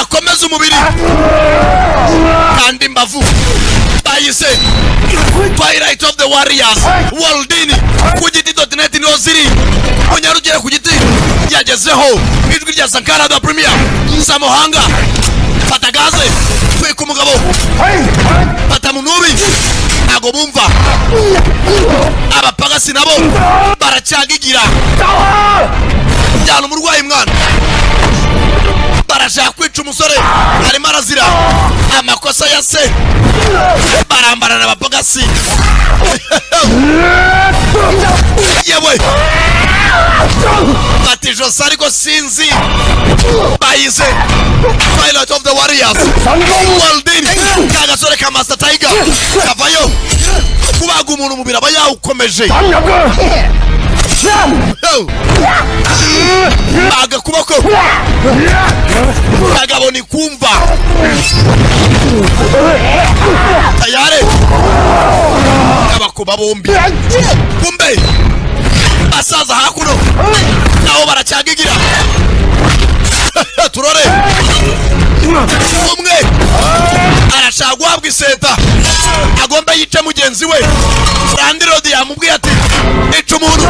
akomeza umubiri kandi imbavu. Bayise Twilight of the Warriors, Waldini ku giti.net niho ziri. Munyarugere ku giti yagezeho. Ijwi rya Sankara da Premier Samuhanga. Fata gaze, twika umugabo, fata munubi. Ntago bumva abapagasi, nabo baracyagigira. Jyana umurwayi mwana, barashaka kwica umusore, arimo arazira amakosa ya se. Barambarana abapagasi. Yewe, fata ijosi ariko sinzi. Bayize Twilight of the Warriors, Waldin. Ka gasore ka Master Tiger kavayo kubaga umuntu, umubiri aba yawukomeje. Baga kuboko, kagabo ni kumva tayare abakuba bombi. Kumbe basaza hakuno nabo baracyagigira. Turore, umwe arashaka guhabwa iseta, agomba yice mugenzi we. Landlord yamubwiye ati: "Ica umuntu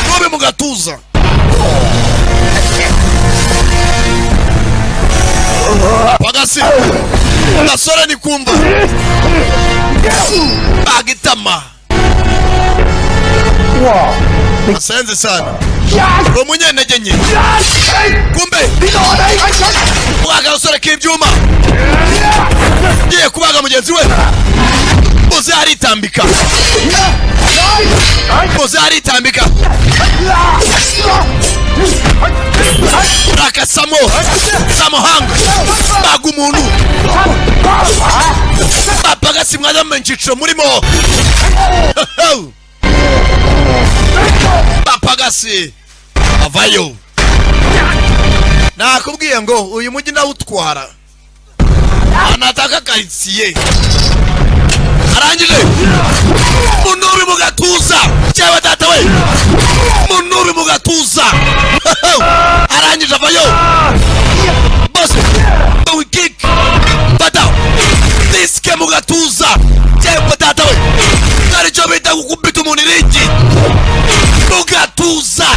mube mu gatuza." Pagasi gasore ni kumva bagitama. Asenze sana, uri umunyentege nke. Kumbe kubaga gasore k'ibyuma, ngiye kubaga mugenzi we. Bose aritambika, bose aritambika. Rakasamo samuhanga, baga umuntu. Bapagasi mwajya mu cyiciro murimo. Bapagasi avayo. Nakubwiye ngo uyu mujyi ndawutwara, anataka karitsiye. Arangije munubi mu gatuza cyaba data we, munubi mu gatuza. Arangije avayo. Bose kick, fata disike mu gatuza cyaba data we. Aricyo bita gukubita umuntu irigi mu gatuza.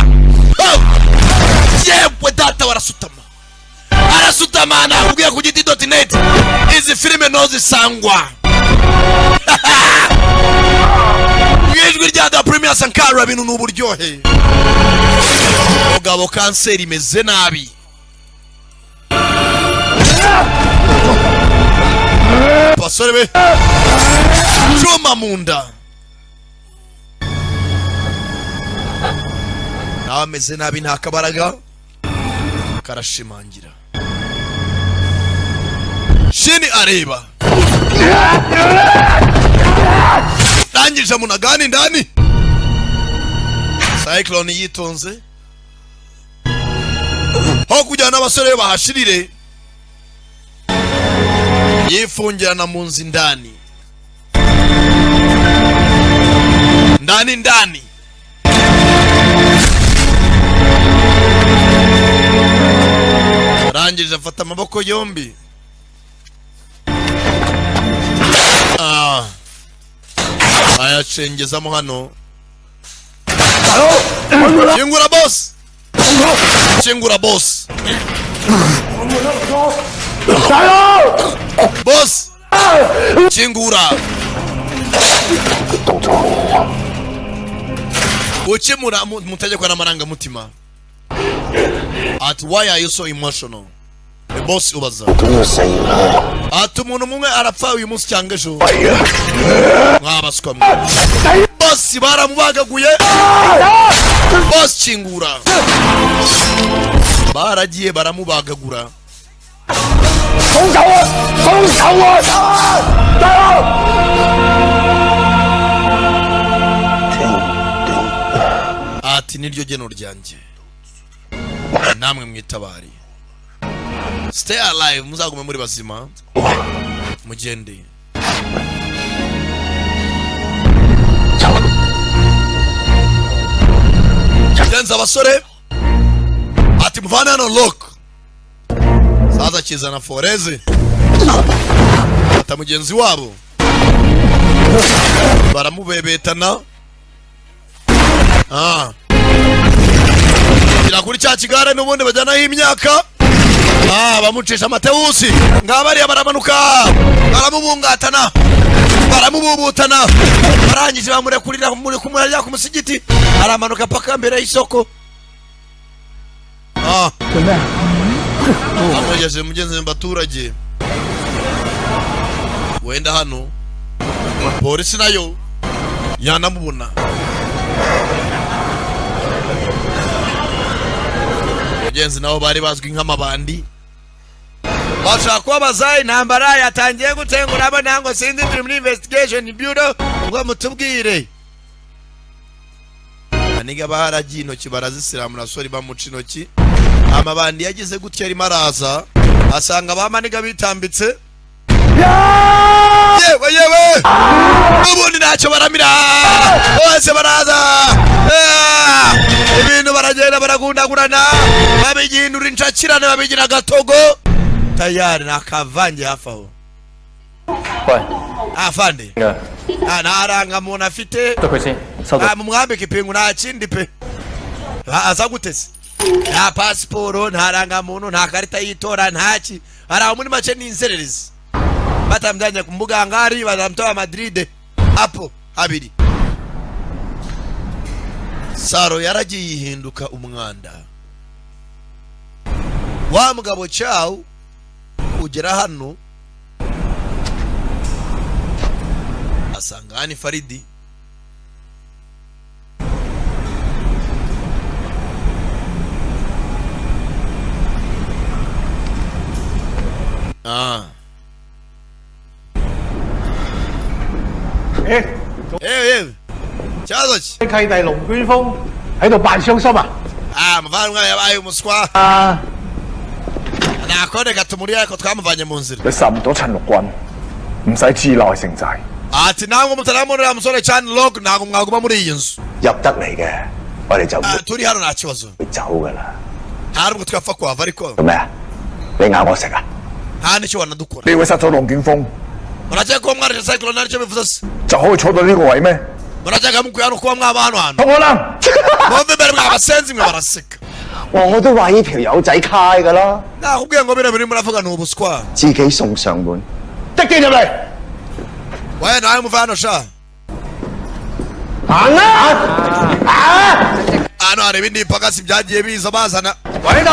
Yewe data, warasutama, arasutama. Nakubwiye ku giti.net izi filime ntozisangwa. Mu ijwi rya Da Premier Sankara, bintu ni uburyohe. Mugabo kanseri imeze nabi. Basore be, cuma mu nda, nawe ameze nabi, nta kabaraga. Karashimangira shini areba rangije munagani ndani. Cyclone yitonze aho kujyana n'abasore bahashirire, yifungirana mu nzu indani ndani ndani. Arangije afata amaboko yombi. Ah. Ayacengezamo hano. Kingura boss, kingura boss, boss kingura. Ukemura mutegekwa n'amarangamutima. Ati: "Why are you so emotional?" The boss ubaza ati: "Umuntu umwe arapfa uyu munsi cyangwa ejo." Mwabaswa mwe, boss baramubagaguye. Boss kingura, baragiye baramubagagura. 放手啊！放手啊！大佬！ Ati niryo geno ryanjye, namwe mwitabari, stay alive, muzagume muri bazima, mugende. Genza abasore, ati muvane hano lock. Saza kizana foreze, ata mugenzi wabo baramubebetana. Ah. Kira kuri cya kigare n'ubundi bajyanaho imyaka. Ah, bamucisha amatewusi ngabariya, baramanuka, baramubungatana, baramububutana, barangije bamurekurira muri kumurarya ku musigiti, aramanuka paka mbere y'isoko. Ah, amugeze mugenzi mu baturage. Wenda hano polisi nayo yanamubona. Mugenzi nabo bari bazwi nk'amabandi, bashaka kubabaza intambara yatangiye gute, ngo urabona ngo sinzi, turi muri investigation bureau, ngo mutubwire. Aniga baragiye intoki barazisiramura, sori, bamuca intoki. Amabandi yagize gutya, arimo araza asanga abamaniga bitambitse. Yewe yewe, ubundi ntacyo baramira, bose baraza. Ah! Ibintu baragenda baragundagurana, babigindura incakirane, babigira agatogo, tayari ni akavange hafi aho. 喂， Afande. 嘅， Ah, nta rangamuntu afite. 得佢先，收到。 Ah, mumwambike ipingu, nta kindi pe. Ah, aza gute se? Nta pasiporo, nta rangamuntu, nta karita y'itora, ntaki. Hari aho muri make ni inzererezi, batamujyanye ku mbugangari, batamtoa Madrid hapo habiri. Saro yaragiye yihinduka umwanda. Wa mugabo cyawu ugera hano asanga hani Faridi. Ah. Yewe yewe, ikibazo ki? 契弟龍捲風喺度扮傷心啊！ Ah, muvandimwe yabaye umuswa. 啊！ Nta gatumuri, ariko twamuvanye mu nzira. 你殺唔到陳六軍，唔使知內城寨。 Ati ntabwo mutaramubona uriya musore cyane Log, ntabwo mwaguma muri iyi nzu. 入得嚟嘅，我哋就唔 Ah, turi hano nta kibazo, 會走噶啦。 nta nubwo twapfa kuhava, ariko 做咩啊？你咬我食啊？ nta n'icyo wanadukora. 你會殺咗龍捲風， Murakeka kuba mwarashe cyclone aricyo bivuze se? 就可以坐到呢個位咩？ Murakeka mukwiye hano kuba mwaba hano hantu? 同我啦！ Mwumve imbere mwabasenzi mwe, baraseka. 我都話呢條友仔揩噶啦， Nakubwiye ngo bino birimo muravuga ni ubuswa. 自己送上門。的機入嚟， Waye nawe muva hano sha. 行啦！ Hano hari ibindi bipagasi byagiye biza bazana 喺度。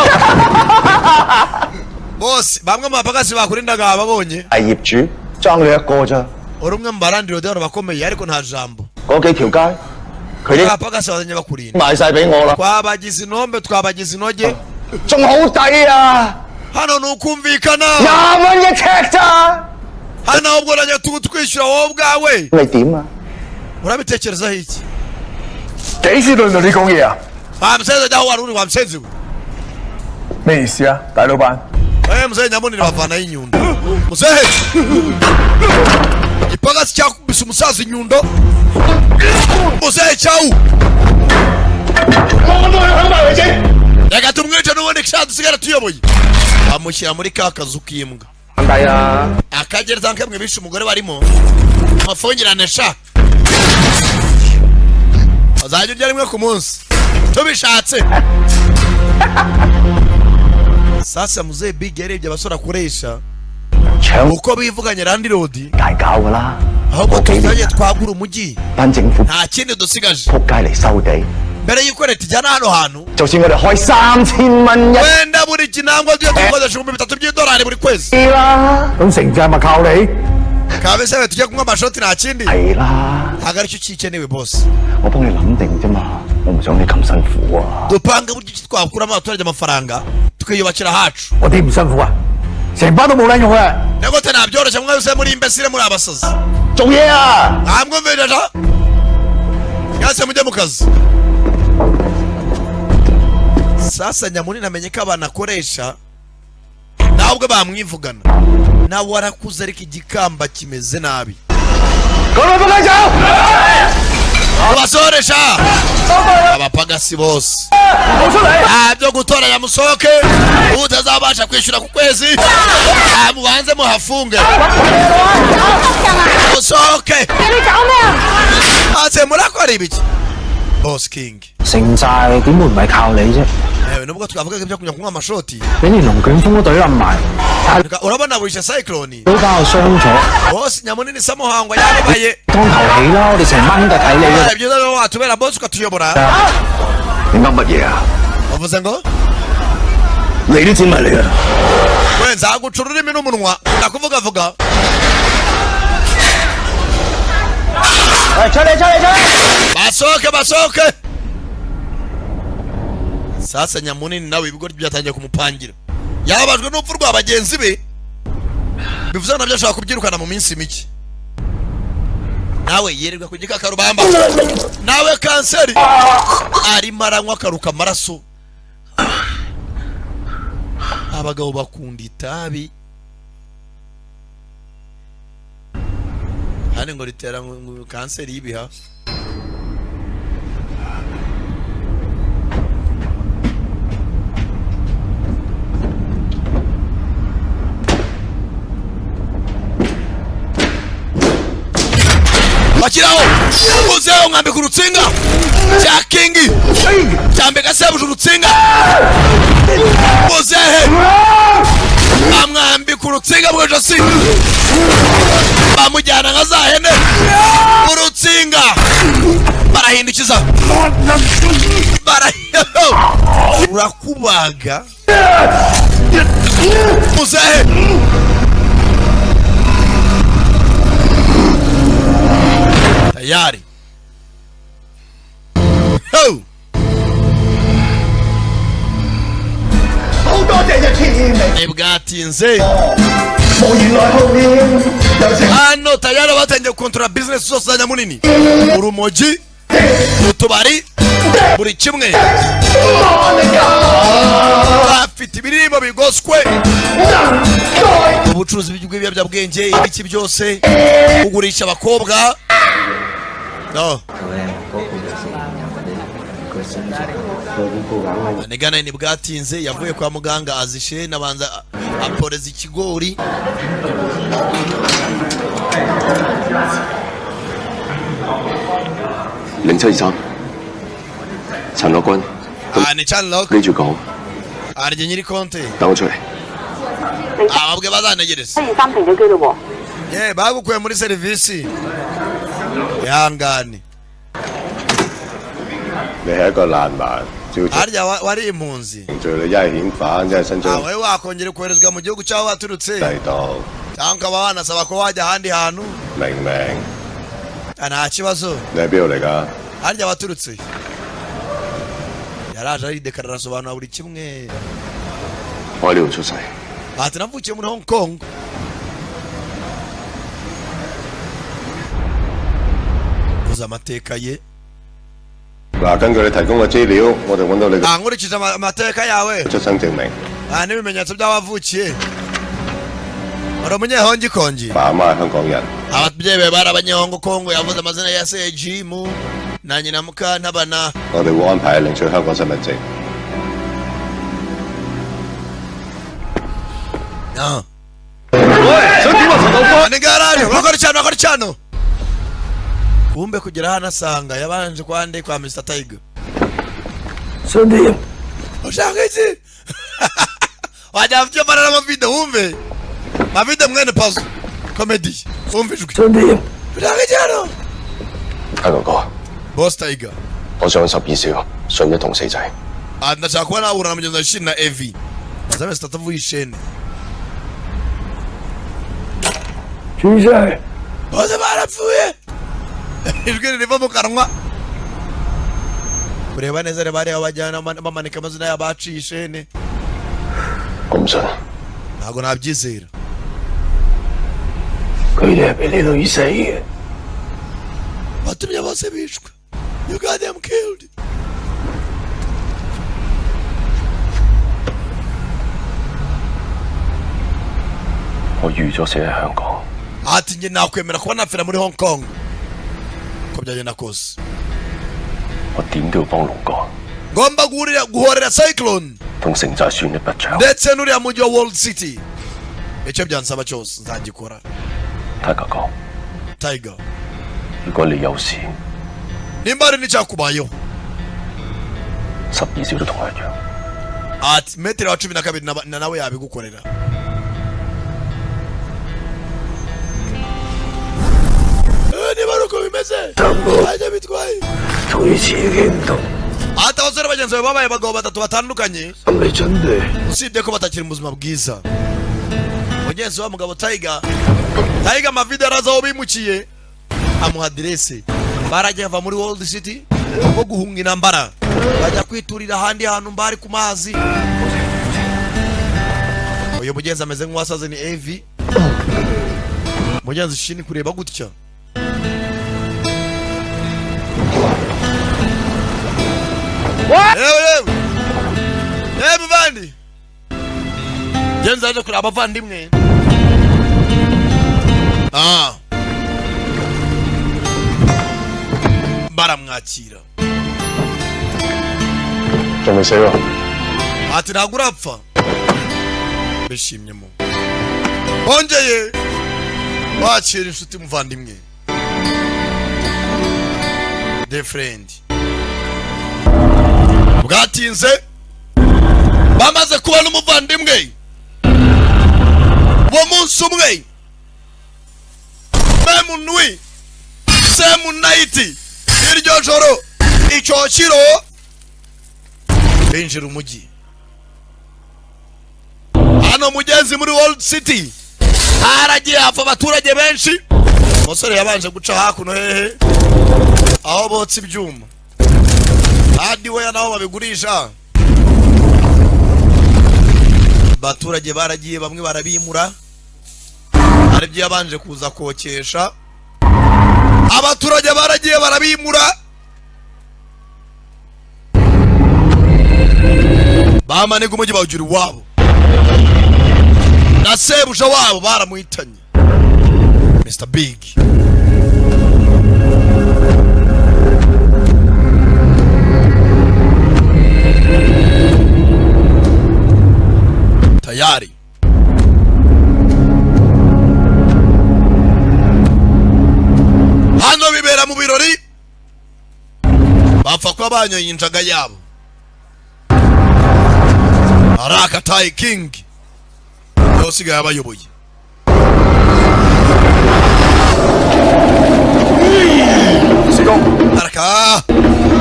bose. Bamwe mu bapagasi bakurindaga babonye. 係業主爭你一個咋？ Uri umwe mu barandiro hano bakomeye, ariko nta jambo. 嗰幾條街，佢啲 Abapagasi bazanye bakurinda, 賣晒俾我啦， twabagize inombe, twabagize inoge. 仲好抵啊！ Hano ni ukumvikana. 20蚊一尺咋？ Hano ahubwo urajya twishyura wowe ubwawe. 你點啊？ Urabitekerezaho iki? 幾時輪到你講嘢啊？ Wa musenzi, ajya aho wari uri, wa musenzi we. 咩意思啊，大老闆？ Eh, muzehe nyamunini bavanayo inyundo. Muzehe, igipagasi cyakubise umusaza inyundo. Muzehe cyawu, reka tumwice n'ubundi sha dusigara tuyoboye. Bamushyira muri ka kazu k'imbwa. 低啊！ Akagereza kamwe bishe umugore barimo amafungirane sha, azajya urya rimwe ku munsi tubishatse. Sasa muzehe Big yarebye abasore akoresha uko bivuganye landlord. 大搞噶啦， Ahubwo tuzajye twagura umujyi, 班政府 nta kindi dusigaje. 撲街嚟收地， Mbere y'uko leta ijyana hano hantu, 就算我哋開3000蚊一 wenda buri kinangwa tujye dukoresha 3000 by'idolari buri kwezi. 啦， 咁城寨咪靠你？ Kabese tujye kunywa amashoti, nta kindi. 係啦， Ntabwo aricyo kikenewe bose. 我幫你諗定啫嘛，我唔想你咁辛苦啊。 Dupange buryo ki twakuramo abaturage amafaranga, tukiyubakira ahacu. 我點唔辛苦啊？成班都冇撚用啊！ Nyagote ntabyoroshye, mwese muri imbesire, muri abasazi. 做嘢啊！ Mwamwumvirira, mwese mujye mu kazi. Sasa nyamunini amenye ko abantu akoresha nawe ubwe bamwivugana, nawe warakuze ariko igikamba kimeze nabi. Basoresha abapagasi bose nta byo gutoranya, musohoke. Utazabasha kwishyura ku kwezi mubanze muhafunge, musohoke. Ase murakora ibiki, boss king? 城寨點會唔係靠你啫？ Ewe, nubwo twavugaga ibyo kujya kunywa amashoti, 俾連龍捲風都懟冧埋， urabona burisha cyclone 都把我傷咗， boss nyamunini samuhangwa yababaye. 當頭起啦！我哋成班兄弟睇你啊！ Byiza rero watubera boss ukatuyobora. 你噏乜嘢啊？ Wavuze ngo 你都剪埋你啊！ we nzaguca ururimi n'umunwa, ndakuvugavuga. 喂，出嚟出嚟出嚟！ Basohoke, basohoke. Sasa nyamunini nawe ibigo byatangiye kumupangira, yababajwe n'urupfu rwa bagenzi be, bivuze ngo nabyo ashobora kubyirukana mu minsi mike. Nawe yirirwa ku gikakarubamba, nawe kanseri arimo aranywa akaruka amaraso. Abagabo bakunda itabi hano ngo ritera ngo kanseri y'ibihaha. Bakiraho uzeho mwambika urutsinga cya kingi cyambika sebuja urutsinga, muzehe bamwambika urutsinga mu ijosi, bamujyana nka za hene urutsinga barahindukiza bara urakubaga muzehe. Tayari. Ho! 好多謝隻天明， Ntibwatinze. 無言來後面有情 Hano tayari batangiye gukontorora bizinesi zose za nyamunini, urumogi, utubari, buri kimwe. Bafite ibirimo bigoswe, ubucuruzi bw'ibiyobyabwenge, ibiki byose, kugurisha abakobwa no. Anegana ntibwatinze yavuye kwa muganga azishe nabanza aporeza ikigori. 0723，陳樂君， Ah, ni Chan Lock. 呢住講， Arye nyiri konte. 等我出嚟。 Ababwe bazanegereza. 723停咗機咯喎。 Ye, bagukuye muri serivisi. Ihangane. 你係一個難民，照 Harya wari impunzi. 程序你一係遣返，一係申請 Awe wakongera koherezwa mu gihugu cy'aho waturutse. 第度， Cyangwa ukaba wanasaba ko wajya ahandi hantu. 明唔明？ Ah, nta kibazo. 你喺邊度嚟㗎？ Harya waturutse. Yaraje aridekarara asobanura buri kimwe. 我喺呢度出世， Ati navukiye muri Hong Kong. Uzi amateka ye. 嗱，根據你提供嘅資料，我哋揾到你 Ah, nkurikije amateka yawe. 嘅出生證明， Ah, n'ibimenyetso by'abavukiye. Uri umunyehongikongi. 爸媽係香港人， Ababyeyi be bari abanyehongo Kongo, yavuze amazina ya se Jimu na nyina Mukantabana. 我哋會安排領取香港身份證。 Ah. 喂，想點啊，陳道哥？ Ni garari, urakora cyane, urakora cyane. Kumbe kugera hano asanga yabanje kwande kwa Mr. Tiger. 想點？ Ushaka iki? Wajya afite marara mavide wumve. Mavide mwene pazo. Comedy. Wumve ijwi. 想點？ Ushaka iki hano? 阿哥哥， Boss Tiger. 我想12少信一同四仔， Ah, ndashaka kuba nahura na mugenzi wa Shin na Evi. Maze amezi atatu avuye ishene. 主席， Bose barapfuye. Ijwi ririva mu kanwa. Kureba neza reba hariya bajyana bamanika amazina y'abaciye ishene. 我唔信。 Ntabwo nabyizera. 佢哋係俾你累死嘅。 Batumye bose bicwa. You got them killed. 預咗死喺香港。 Ati njye nakwemera kuba napfira muri Hong Kong uko byagenda kose. 我點都要幫龍哥 Ngomba guhurira guhorera Cyclone 同城寨算一筆帳。 ndetse n'uriya mujyi wa World City, icyo byansaba cyose nzagikora. Tiger 哥， Tiger, 如果你有事， nimba hari n'icyakubayeho, 十二少都同我一樣。 Ati metero wa 12 na nawe yabigukorera. Niba ari uko bimeze ajya bitwaye. 同以前已經唔同， Ati abasore bagenzi bawe babaye abagabo batatu batandukanye, 心理準備。 usibye ko batakiri mu buzima bwiza. Mugenzi wa mugabo Tiger, Tiger Mavide araza aho bimukiye, amuha aderese. Baragiye bava muri World City bwo guhunga intambara, bajya kwiturira ahandi hantu mbari ku mazi. Uyu mugenzi ameze nk'uwasaze, ni Evi mugenzi shini kureba gutya. Yewe yewe yewe muvandi, genzi aje kureba abavandimwe. Ah, baramwakira. 仲未死喎？ Ati ntabwo urapfa, bishimyemo bongeye bakira inshuti muvandimwe, the friend. Bwatinze bamaze kubona umuvandimwe uwo munsi umwe, même nuit, same night, iryo joro, icyo kiro binjira umujyi. Hano mugenzi muri World City haragiye hapfa abaturage benshi. Umusore yabanje guca hakuno hehe aho botsa ibyuma, hardware naho babigurisha. Abaturage baragiye bamwe barabimura, hari ibyo yabanje kuza kokesha. Abaturage baragiye barabimura, bamaniga umujyi bawugira iwabo, na sebuja wabo baramuhitanye, Mr Big. Tayari hano bibera mu birori, bapfa kuba banyoye injaga yabo. Araka Tai King niwe usigaye abayoboye. Araka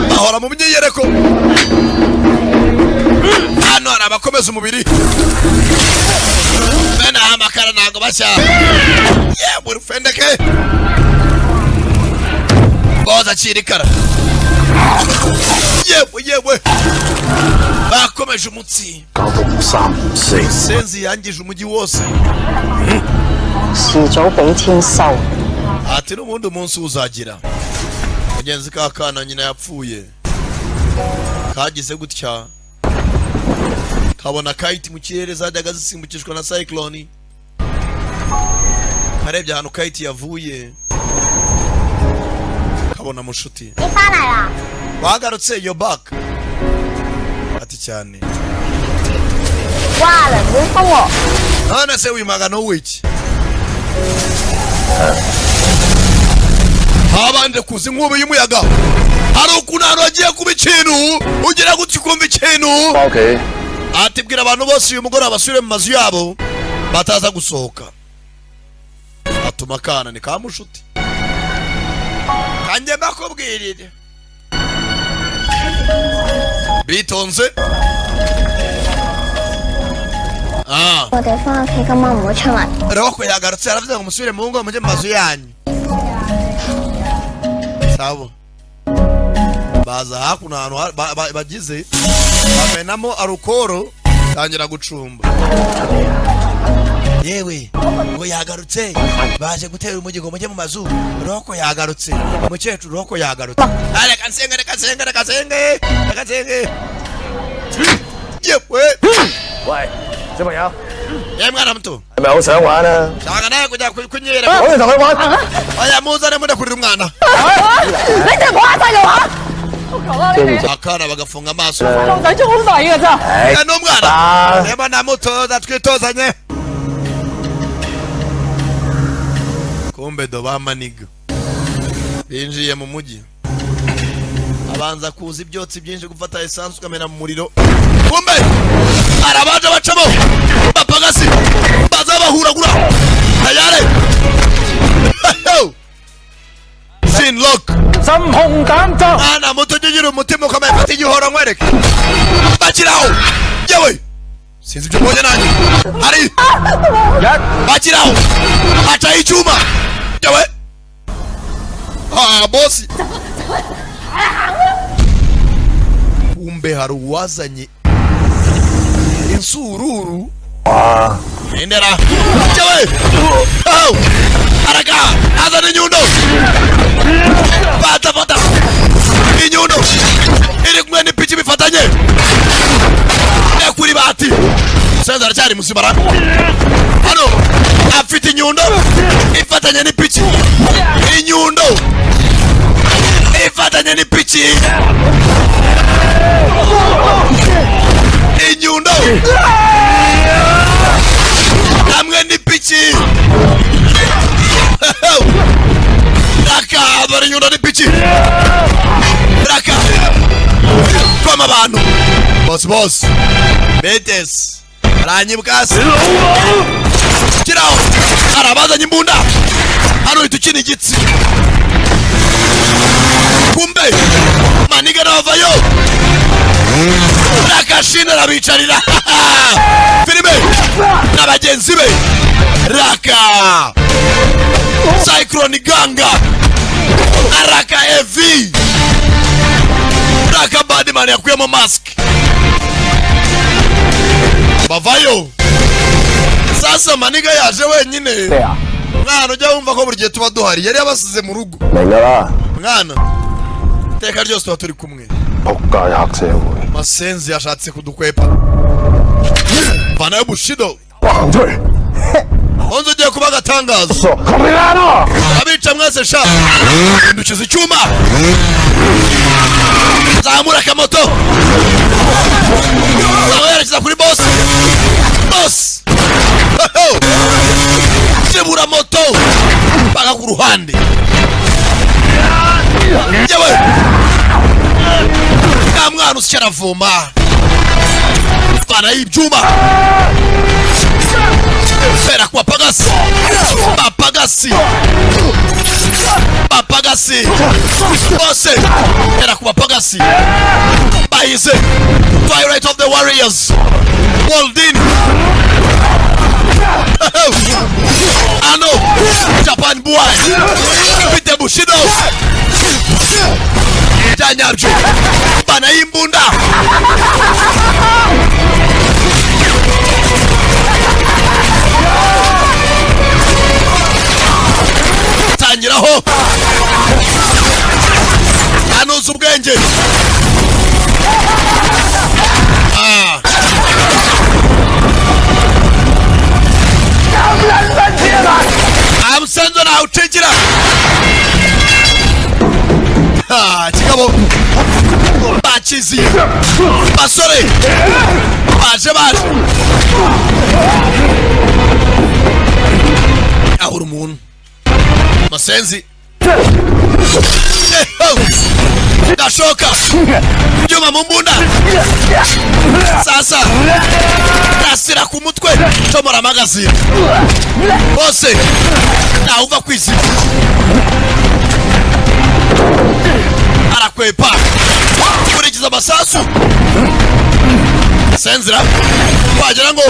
bahora mu myiyereko. Hano hari abakomeza umubiri bene amakara ntabwo bashya yewe rufendeke boza akira ikara yewe yewe bakomeje umutsi. 搞到唔三唔四， Senzi yangije umujyi wose. 遲早俾天收。 Ati n'ubundi umunsi uzagira mugenzi ka kana nyina yapfuye kagize gutya kabona kite mu kirere zajyaga zisimbukishwa na cyclone. Karebye ahantu kite yavuye, kabona mushuti. 你翻嚟啦！ Bagarutse, yo back, ati cyane. 哇，龍捲風喎！ None se wimagana w'iki habanje kuza inkubi y'umuyaga, hari ukuntu ahantu hagiye kuba ikintu ugira gutya ukumva ikintu. 翻屋企。 Ati bwira abantu bose uyu mugoroba basubire mu mazu yabo bataza gusohoka. Atuma akana ni ka mushuti kanjye mbakubwirire bitonze. Ah. 我哋翻屋企今晚唔好出嚟。 Roko yagarutse aravuze ngo musubire mu ngo mujye mu mazu yanyu. Sawa, baza hakuno ahantu bagize bamenamo arukoro, tangira gucumba. Yewe ngo yagarutse, baje gutera umujyi ngo mujye mu mazu. Roko yagarutse, umukecuru Roko yagarutse. Ah, reka nsenge, reka nsenge, reka nsenge, reka nsenge, yewe. 喂，小朋友， Ye mwana muto. 係咪好想玩啊？ Shaka nawe kujya kunyera. 我哋同佢玩。 Oya, muzane mudakurira umwana. 你真係唔好呃細路啊！我求啦你哋， Akana bagafunga amaso. 細路仔中好抵㗎咋。 Ya, n'umwana reba namutoza twitozanye. Kumbe do bamaniga binjiye mu mujyi, abanza kuza ibyotsi byinshi, gufata esanse ukamena mu muriro. Kumbe arabaje bacamo bapagasi baza bahuragura tayare. Shinlock. 心紅膽壯。 Mwana muto, ujye ugira umutima ukomeye. Fata igihoro nkwereke. Bakiraho yewe, sinzi ibyo mbonye nanjye. Hari bakiraho hacaho icyuma yewe. Ah, bosi, kumbe hari uwazanye insururu. Endera yewe. Oh! Araka azana inyundo, fata fata inyundo iri kumwe n'ipiki bifatanye kuri bati. Musaza aracyari muzima ra. Hano afite inyundo ifatanye n'ipiki, inyundo ifatanye n'ipiki, inyundo hamwe n'ipiki. Raka dore inyundo n'ipiki, raka kwama abantu. Boss, boss, betes aranyibwasi kiraho arabazanye imbunda. Hano uhita ukina igitsi. Kumbe maniga navayo rakashina arabicarira filime na bagenzi be. Raka Cyclone Ganga, araka ev raka Badman yakuyemo mask bavayo. Sasa maniga yaje wenyine. Mwana, ujya wumva ko buri gihe tuba duhari. Yari yabasize mu rugo. 明㗎啦， Mwana, iteka ryose tuba turi kumwe. 仆街黑社會， Masenzi yashatse kudukwepa. Vanayo bushido. 行出嚟， Onze ugiye kuba agatangaza. 傻，冚你爛啊！ Abica mwese sha. Hindukiza icyuma, zamura akamoto, zaba yerekeza kuri bosi. Bosi kibura moto paka ku ruhande yewe. Nta mwana usya aravoma. Vana y'ibyuma fera ku bapagasi, bapagasi, bapagasi bose, fera ku bapagasi bahize. Twilight of the Warriors Waldin ano Japan boy mfite bushido bya nyabyo bana y'imbunda. Tangiraho anuza ubwenge. Ah. Amusanze nawucikira. Ah, kigabo bakiziye basore baje baje ahura umuntu masenzi. Gashoka ibyuma mu mbunda. Sasa rasira ku mutwe, comora amagazine bose ntawuva ku izima. Arakwepa kurikiza amasasu senzira wagira ngo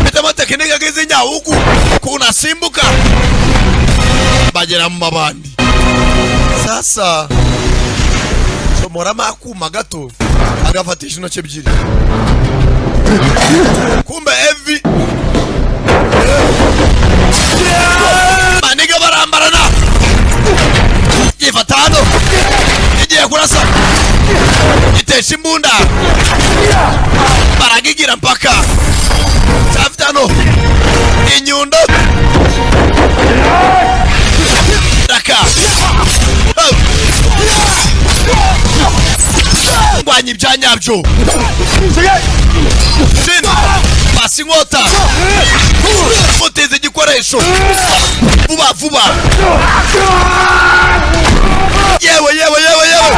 bitemo tekinike nk'izinyahugu kunasimbuka bagera mu mabandi. Sasa comoramo akuma gato agafatisha intoki ebyiri. Kumbe evi maniga barambarana yifata hano igiye kurasa itesha imbunda baragigira. Tangira mpaka cyafite hano inyundo raka. Oh. Ndwanya ibya nyabyo. Shin pasi inkota, muteze igikoresho vuba vuba. Yewe, yewe, yewe, yewe!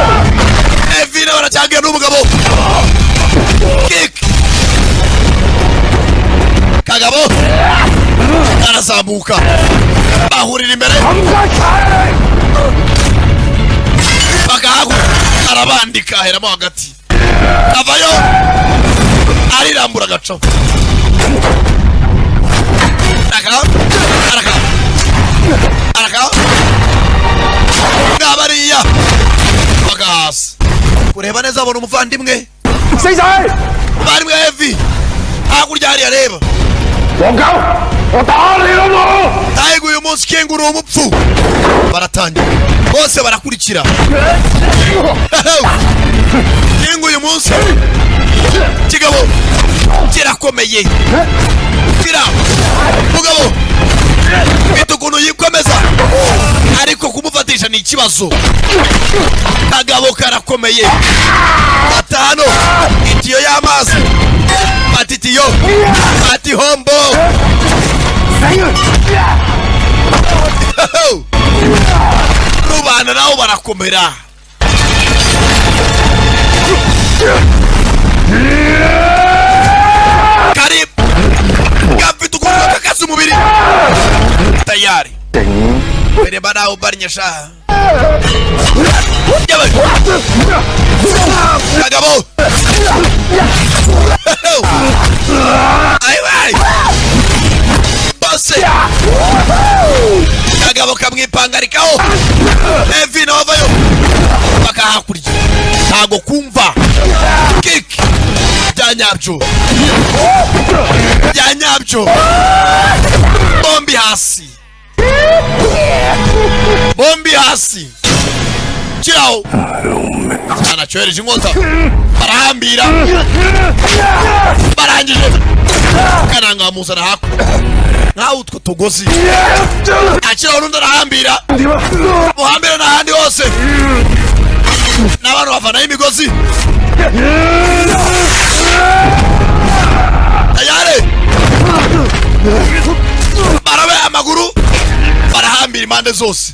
Evina baracyangira n'umugabo. Kick kagabo arazamuka, bahurira imbere bagahagu, arabandika, aheramo hagati, avayo arirambura, agacaho araka, araka, araka ngabariya bagahasi kureba neza, abona umuvandimwe. 死仔！ Umuvandimwe Heavy hakurya hariya, reba. 黃狗，我打你老母！ Tayiga, uyu munsi King uri umupfu. Baratangira bose barakurikira. King uyu munsi kigabo kirakomeye, kira mugabo mfite ukuntu yikomeza, ariko kumufatisha ni ikibazo. Kagabo karakomeye. Fata hano itiyo y'amazi, fata itiyo, fata ihombo. Rubanda nabo barakomera. Kari gafite ukuntu gakakaza umubiri tayari mbere nawe ubarnyesha. Yewe kagabo, ayiwe bose, kagabo kamwipangarikaho. Evi nawe avayo paka hakurya, ntago kumva kick bya nyabyo, bya nyabyo. Bombi hasi, bombi hasi. Kiraho anacyohereje inkota, barahambira, barangije kananga bamuzana hakurya nkaho utwo tugozi akiraho, n'undi arahambira, muhambira n'ahandi hose, n'abantu bavanaho imigozi tayari, barabe amaguru, barahambira impande zose.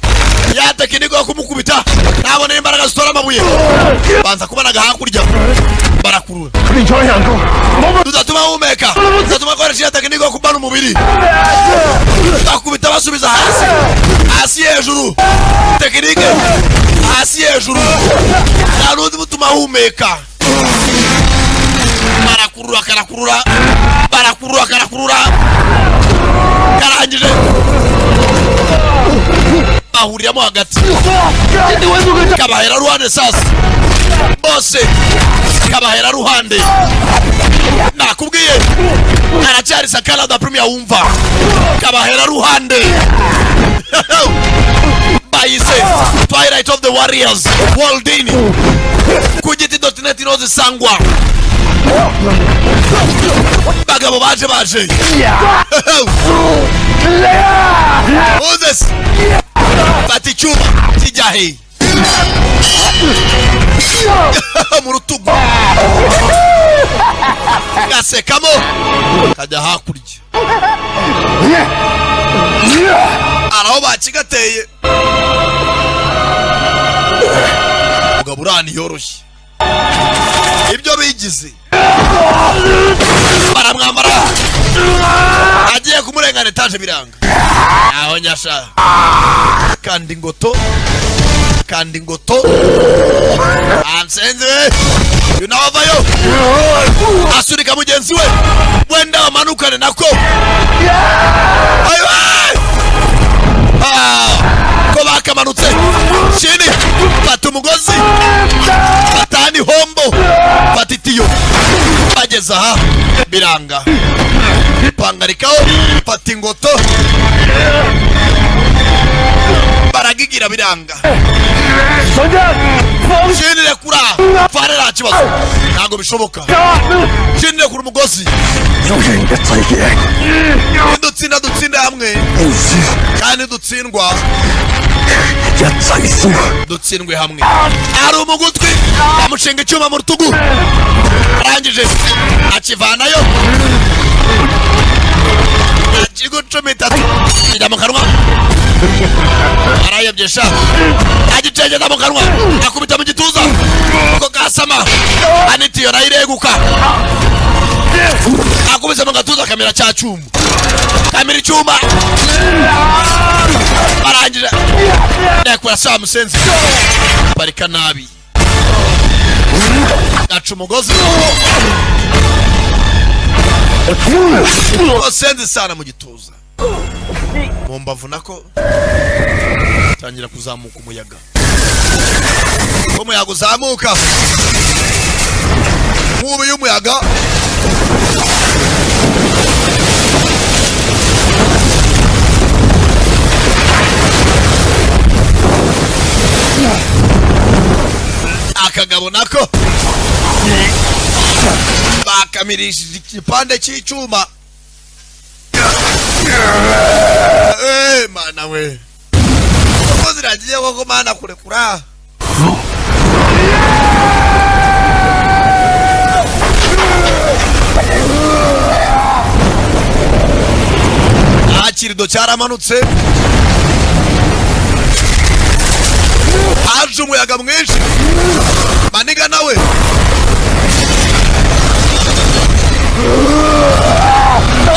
Ya tekiniko yo kumukubita ntabona imbaraga zitora amabuye, banza kubanaga hakurya, barakurura. Tudatuma humeka, tudatuma akoresha ya tekiniko yo kubana umubiri, bakubita basubiza hasi, hasi hejuru, tekinike hasi hejuru, nta n'undi mutuma humeka. Barakurura, karakurura, barakurura, karakurura, karangije bahuriramo hagati, kabahera ruhande. Sasa bose kabahera ruhande. Nakubwiye aracyari sakara da premier, wumva kabahera ruhande. Bayise Twilight of the Warriors, Waldini ku giti.net inozisangwa. Bagabo baje, baje Moses, fata icyuma kijya he? Mu rutugu, gasekamo, kajya hakurya araho bakigateye. Mugabo urani yoroshye ibyo bigize, baramwambara, agiye kumurengana etaje biranga aho nyasha. Kandi ingoto, kandi ingoto ansenze uyu nawe avayo, asunika mugenzi we, wenda bamanukane nako. Ayiwe! Ah, ko bakamanutse chini, fata umugozi, fata ihombo, fata itiyo, bageze aha biranga, pangarikaho, fata ingoto. Baragigira biranga. Shinire kura fare, nta kibazo, ntabwo bishoboka. Shinire kura umugozi. Nidutsinda dutsinde hamwe, kandi dutsindwa dutsindwe hamwe. Ari umugutwi, amushinga icyuma mu rutugu, arangije akivanayo, akigucumita kijya mu kanwa. Arayobye sha, agicengeza mu kanwa, akubita mu gituza uko kasama, anitiyo nayireguka, akubise mu gatuza, kamera cya cyuma, kamera icyuma. Barangije ndekura sa musenzi, parika nabi, gaca umugozi musenzi sana mu gituza, mu mbavu nako tangira kuzamuka umuyaga. Ko umuyaga uzamuka, nkubi y'umuyaga akagabo nako bakamirishije igipande cy'icyuma. Mana we, uko ziragiye koko mana, kurekura nta kirido cyaramanutse, haje umuyaga mwinshi. Maniga nawe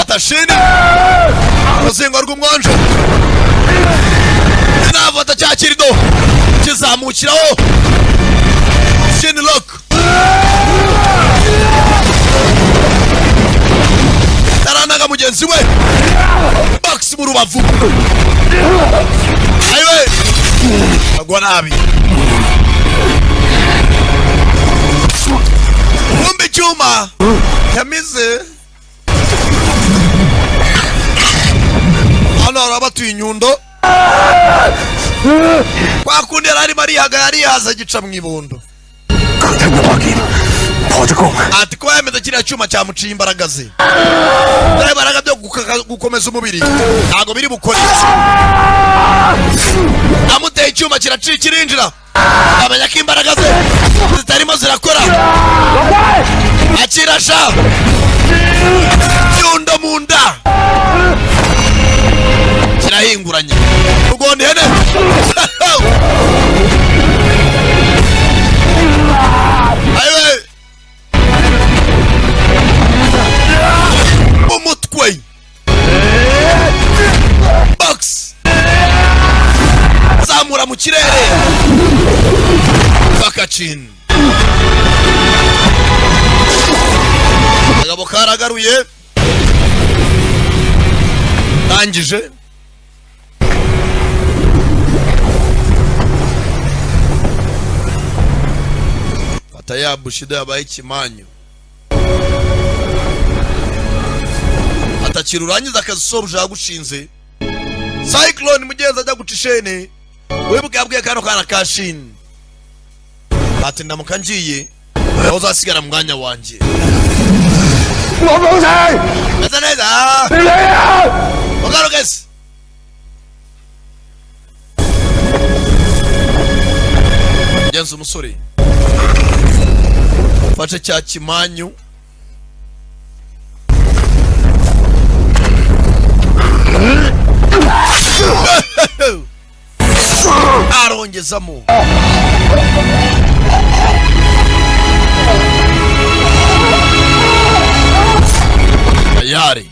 atashini uruzingo rw'umwonjo, navata cya kirido kizamukiraho shini lock, taranaga mugenzi we box mu rubavu, ayiwe agwa nabi. Kumbe icyuma yamize hano hari abatuye inyundo kwa kundi yari arimo arihaga, yarihaza gica mu ibondo. Ati kuba yameze kiriya cyuma cyamuciye imbaraga ze, bya imbaraga byo gukomeza umubiri ntabwo biri bukore. Amuteye icyuma kiraciye kirinjira, amenya ko imbaraga ze zitarimo zirakora, akirasha nyundo mu nda kirahinguranye rugonda ihene. Ayiwe umutwe box zamura mu kirere bakacin. Akagabo karagaruye tangije fata ya bushido yabaye ikimanyu, atakira urangiza akazi sobuja yagushinze. Cyclone mugenzi ajya guca ishene, wibuke yabwiye kano kana ka Shin ati ndamuka ngiye aho uzasigara mu mwanya wanjye. Meze neza ugaruke se mugenzi. Umusore fashe cya kimanyu arongezamo tayari.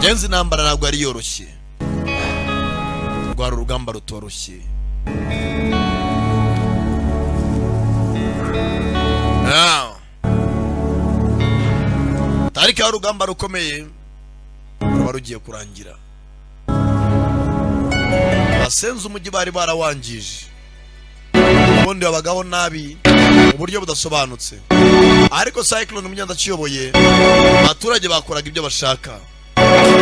Genzi intambara ntabwo yari yoroshye, rwari urugamba rutoroshye. Tariki y'urugamba rukomeye ruba rugiye kurangira. Basenze umujyi bari barawangije, ubundi babagaho nabi mu buryo budasobanutse. Ariko Cyclone umugenda akiyoboye, abaturage bakoraga ibyo bashaka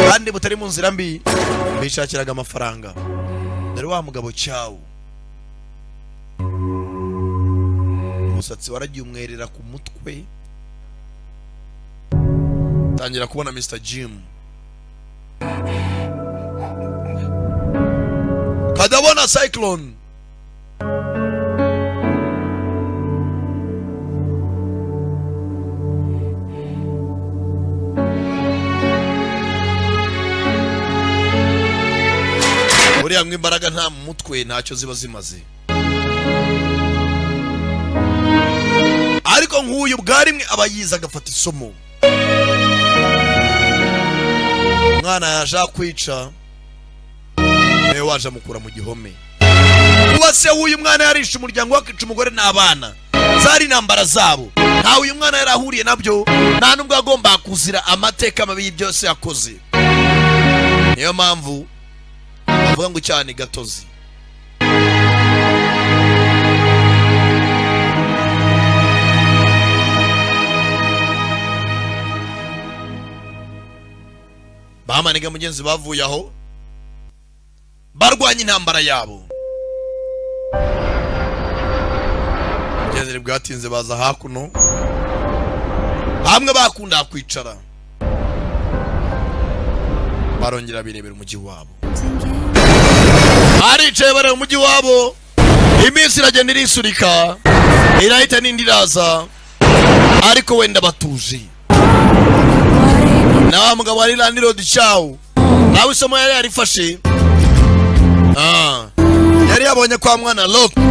kandi butari mu nzira mbi, bishakiraga amafaranga. Dore wa mugabo cyawo, umusatsi waragiye umwerera ku mutwe, tangira kubona Mr Jim kadabona Cyclone. Buriya ngo imbaraga nta mu mutwe ntacyo ziba zimaze, ariko nk'uyu bwa rimwe aba yize agafata isomo. Umwana yaje kwica niwe waje amukura mu gihome. Kuba se w'uyu mwana yarishe umuryango we, akica umugore n'abana, zari intambara zabo, ntawe uyu mwana yari ahuriye nabyo, nta nubwo agomba kuzira amateka mabi byose yakoze. Niyo mpamvu bavuga ngo icyaha ni gatozi. Bamaniga mugenzi bavuye aho barwanya intambara yabo, mugenzi bwatinze baza hakuno hamwe bakunda kwicara, barongera birebera umujyi wabo. Baricaye bareba umujyi wabo, iminsi iragenda irisurika, irahita n'indi iraza, ariko wenda batuje. Na wa mugabo wari landlord cyawo nawe isomo yari yarifashe. Yari yabonye kwa mwana Locke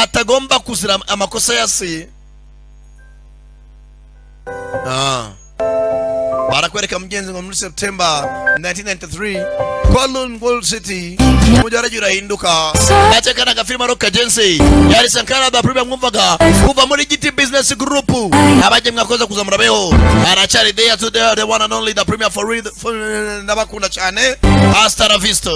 atagomba kuzira amakosa ya se. Barakwereka mugenzi ngo muri September 1993 Kowloon Gold City umujyi waragiye urahinduka. Ndakeka ni agafilime ari kagenzi yari Sankara da Premier mwumvaga kuva muri Giti Business Group. Abajye mwakoze kuza murabeho, aracyari there to there, the one and only, the Premier for real ndabakunda cyane. Hasta la vista.